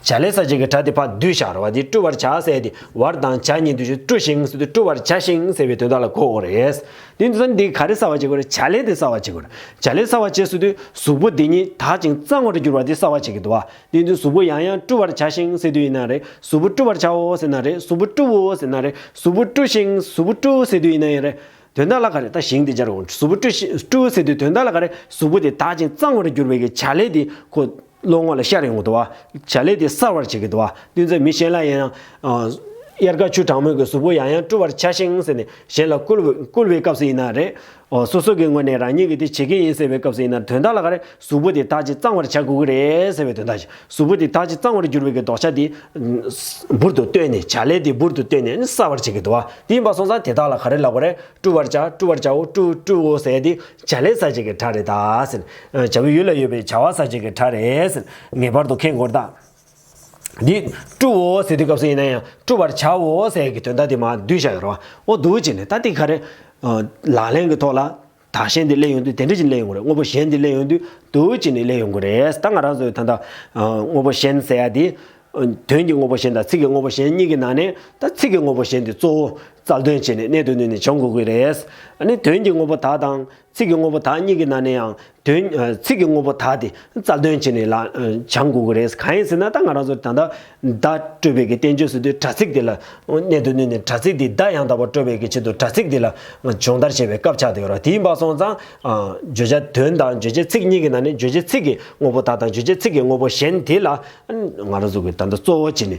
བྱ་ལས་གསལ་བྱེད་ཀྱི་སྒྲ་དེ་ཕར་བསྡུས་བཞག་རེད་བ། དེ་བཀྲུ་བར་བྱ་ཟེར་དེ་བར་དང་བྱ་གཉིས་འདུས་ཤིང་། བཀྲུ་ཞིང་ཟེར་དུས་བཀྲུ་བར་བྱ་ཞིང་ཟེར་བའི་དོན་དག་ལ་གོ་དགོས་རེད། དེ་ཚོ་འདི་ག་རེ་གསལ་བར་བྱེད་དགོས་རེད། བྱ་ལས་དེ་གསལ་བར་བྱེད་དགོས་རེད། བྱ་ལས་གསལ་བར་བྱེད་ཟེར་དུས་གཟུགས་པོ་འདི་ཉིད་དག་ཅིང་གཙང་བར་འགྱུར་བ་དེ་གསལ་བར་བྱེད་ཀྱི་འདུག་བ། དེ་ཡིན་དུས་གཟུགས་པོ་ཡང་ཡང་བཀྲུ་བར་བྱ་ཞིང་ཟེར་དུས་ཡིན་ན་རེད། གཟུགས་པོ་བཀྲུ་བར་བྱའོ་ཟེར་ན་རེད། གཟུགས་པོ་བཀྲུའོ་ཟེར་ན་རེད། གཟུགས་པོ་བཀྲུ་ཞིང་གཟུགས་པོ་བཀྲུ་ཟེར་དུས་ཡིན་ན་ཡང་རེད། དོན་དག་ལ་ག་རེ། ད་ཞིང་དེ་སྦྱར་དགོས། གཟུགས་པོ་བཀྲུ་ཞིང་བཀྲུ་ཟེར་དུས་དོན་དག་ལ་ག་རེ། གཟུགས་པོ་དེ་དག་ཅིང་གཙང་བར་འགྱུར་བའི་གི་བྱ་ལས་དེ་ཁོ་བློ་ངོ་ལ་ཤར་ཡོང་གི་འདུག་བ། བྱ་ལས་དེ་གསལ་བར་བྱེད་ཀྱི་འདུག་བ། དེ་ཚོ་མི་གཞན་ལ་ཡང་ཡང་། ཨ་དབྱར་ཁ་ཆུ་གྲང་མོའི་གི་གཟུགས་པོ་ཡང་ཡང་བཀྲུ་བར་བྱ་ཞིང་ཟེར་ནས་གཞན་ལ་བསྐུལ་བའི་བསྐུལ་བའི་སྐབས་སུ་ཡིན་ན་རེད། ཨོ་སོ་སོ་གི་ངོས་ནས་རང་ཉིད་ཀྱིས་དེ་བྱེད་ཀྱི་ཡིན་ཟེར་བའི་སྐབས་སུ་ཡིན་ན། དོན་དག་ལ་ག་རེ། གཟུགས་པོ་དེ་དག་ཅིང་གཙང་བར་བྱ་དགོས་ཀྱི་རེད་ཟེར་བའི་དོན་དག་ཅིག་གཟུགས་པོ་དེ་དག་ཅིང་གཙང་བར་འགྱུར་བའི་གི་ལྡོག་ཆ་དེ་འབུར་དུ་བཏོན་ནས། བྱ་ལས་དེ་འབུར་དུ་བཏོན་ནས་གསལ་བར་བྱེད་ཀྱི་འདུག་བ། དེ་ཡིན་པ་སོང་ཙང་དེ་དག་ལ་ག་རེ་ལབ་དགོས་རེད། བཀྲུ་བར་བྱ། བཀྲུ་བར་བྱའོ། བཀྲུ་བཀྲུའོ་ཟེར་དེ་བྱ་ལས་གསལ་བྱེད་ཀྱི་སྒྲ་རེད་ད་ཟེར། བྱ་བའི་ཡུལ་ལ་ཡོད་པའི་བྱ་བ་གསལ་བྱེད་ཀྱི་སྒྲ་རེད་ཟེར། ངེས་པར་དུ་མཁྱེན་དགོས་རེད་ད། འདི་བཀྲུའོ་ཟེར་དུས་སྐབས་སུ་ཡིན་ན་ཡང་བཀྲུ་བར་བྱའོ་ཟེར་གྱི་དོན་དག་དེ་མར་བསྡུས་བཞག་ཡོད་རེད་བ། འོ་འདུག་བྱས་ནས་ད་འདི་ག་རེ། ལག་ལེན་གྱི་ཐོག་ལ། དག་གཞན་དེ་སླེབས་ཡོང་དུས་དེ་འདྲ་ཅིག་སླེབས་ཡོང་གི་རེད། དངོས་པོ་གཞན་དེ་སླེབས་ཡོང་དུས་འདུག་བྱས་ནས་སླེབས་ཡོང་གི་རེད། ད་ང་རང་ཚོའི་ད་ལྟ་དངོས་པོ་གཞན་ཟེར་ཡ་དེ། དོན་གྱི་དངོས་པོ་གཞན་དང་ཚིག་གི་དངོས་པོ་གཞན་གཉིས་ཀྱི་ནང་ནས་ད་ཚིག་གི་དངོས་པོ་གཞན་དེ་གཙོ་བོ་རྩལ་འདོན་བྱས་ནས་གནད་དུ་བསྣུན་ནས་སྦྱང་དགོས་ཀྱི་རེད། ཨ་ནི་དོན་གྱི་དངོས་པོ་དག་དང་ཚིག་གི་དངོས་པོ་དག་གཉིས་ཀྱི་ནང་ནས་ཡང་དོན། ཚིག་གི་དངོས་པོ་དག་དེ་རྩལ་འདོན་བྱས་ནས་ལ་སྦྱང་དགོས་ཀྱི་རེད། གང་ཡིན་ཟེར་ན་ད་ང་རང་ཚོ་ད་ལྟ་བརྡ་སྤྲོད་པའི་གི་བསྟན་བཅོས་ཟེར་དུས་དྲ་ཚིགས་དེ་ལ་གནད་དུ་བསྣུན་ནས་དྲ་ཚིགས་དེ་བརྡ་ཡང་དག་པར་སྤྲོད་པའི་གི་ཆེད་དུ་དྲ་ཚིགས་དེ་ལ་སྦྱོང་བརྡར་བྱེད་པའི་སྐབས་ཆགས་བསྡད་ཡོད་རེད། དེ་ཡིན་པ་སོང་ཙང་བརྗོད་བྱ་དོན་དང་བརྗོད་བྱེད་ཚིག་གཉིས་ཀྱི་ནང་ནས་བརྗོད་བྱེད་ཚིག་གི་དངོས་པོ་དག་དང་བརྗོད་བྱེད་ཚིག་གི་དངོས་པོ་གཞན་དེ་ལ་ང་རང་ཚོ་གི་ད་ལྟ་གཙོ་བོ་བྱས་ནས་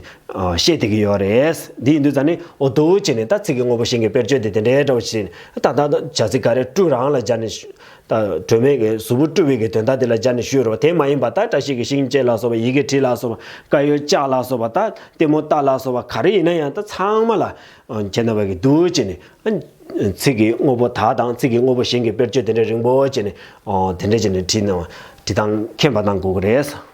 བཤད་བསྡད་ཀྱི་ཡོད་རེད། འདི་ཡིན་དུས་ཙང་ནི་འོ་འདུག་བྱས་ནས་ད་ཚིག་གི་དངོས་པོ་གཞན་གྱི་དཔེར་བརྗོད་དེ་དེ་འདྲའི་འདྲ་བོ་བྱས་ནས་ད་ད་ད་བྱ་ཚིག་ག་རེ་བཀྲུ་རང་ལ་སྦྱར་ནས་ད་སྒྲོན་མེ་གི་གཟུགས་པོ་བཀྲུ་བའི་གི་དོན་དག་དེ་ལ་སྦྱར་ནས་ཞུས་རེད་བ། དེ་མ་ཡིན་པ་ད་བཀྲ་ཤིས་ཀྱི་ཤིང་བཅད་ལ་སོགས་པ། ཡི་གེ་བྲིས་ལ་སོགས་པ། དཀར་ཡོལ་བཅག་ལ་སོགས་པ། ད་ལྟད་མོ་ལྟ་ལ་སོགས་པ་ག་རེ་ཡིན་ན་ཡང་ད་ཚང་མ་ལ་ཁྱེད་རྣམ་པ་གི་འདུག་བྱས་ནས་ཚིག་གི་དངོས་པོ་དག་དང་ཚིག་གི་དངོས་པོ་གཞན་གྱི་དཔེར་བརྗོད་དེ་འདྲ་རིང་པོ་བྱས་ནས་དེ་འདྲ་བྱས་ནས་བྲིས་ན་བྲིས་སྟངས་མཁྱེན་པ་གནང་དགོས་ཀྱི་རེད།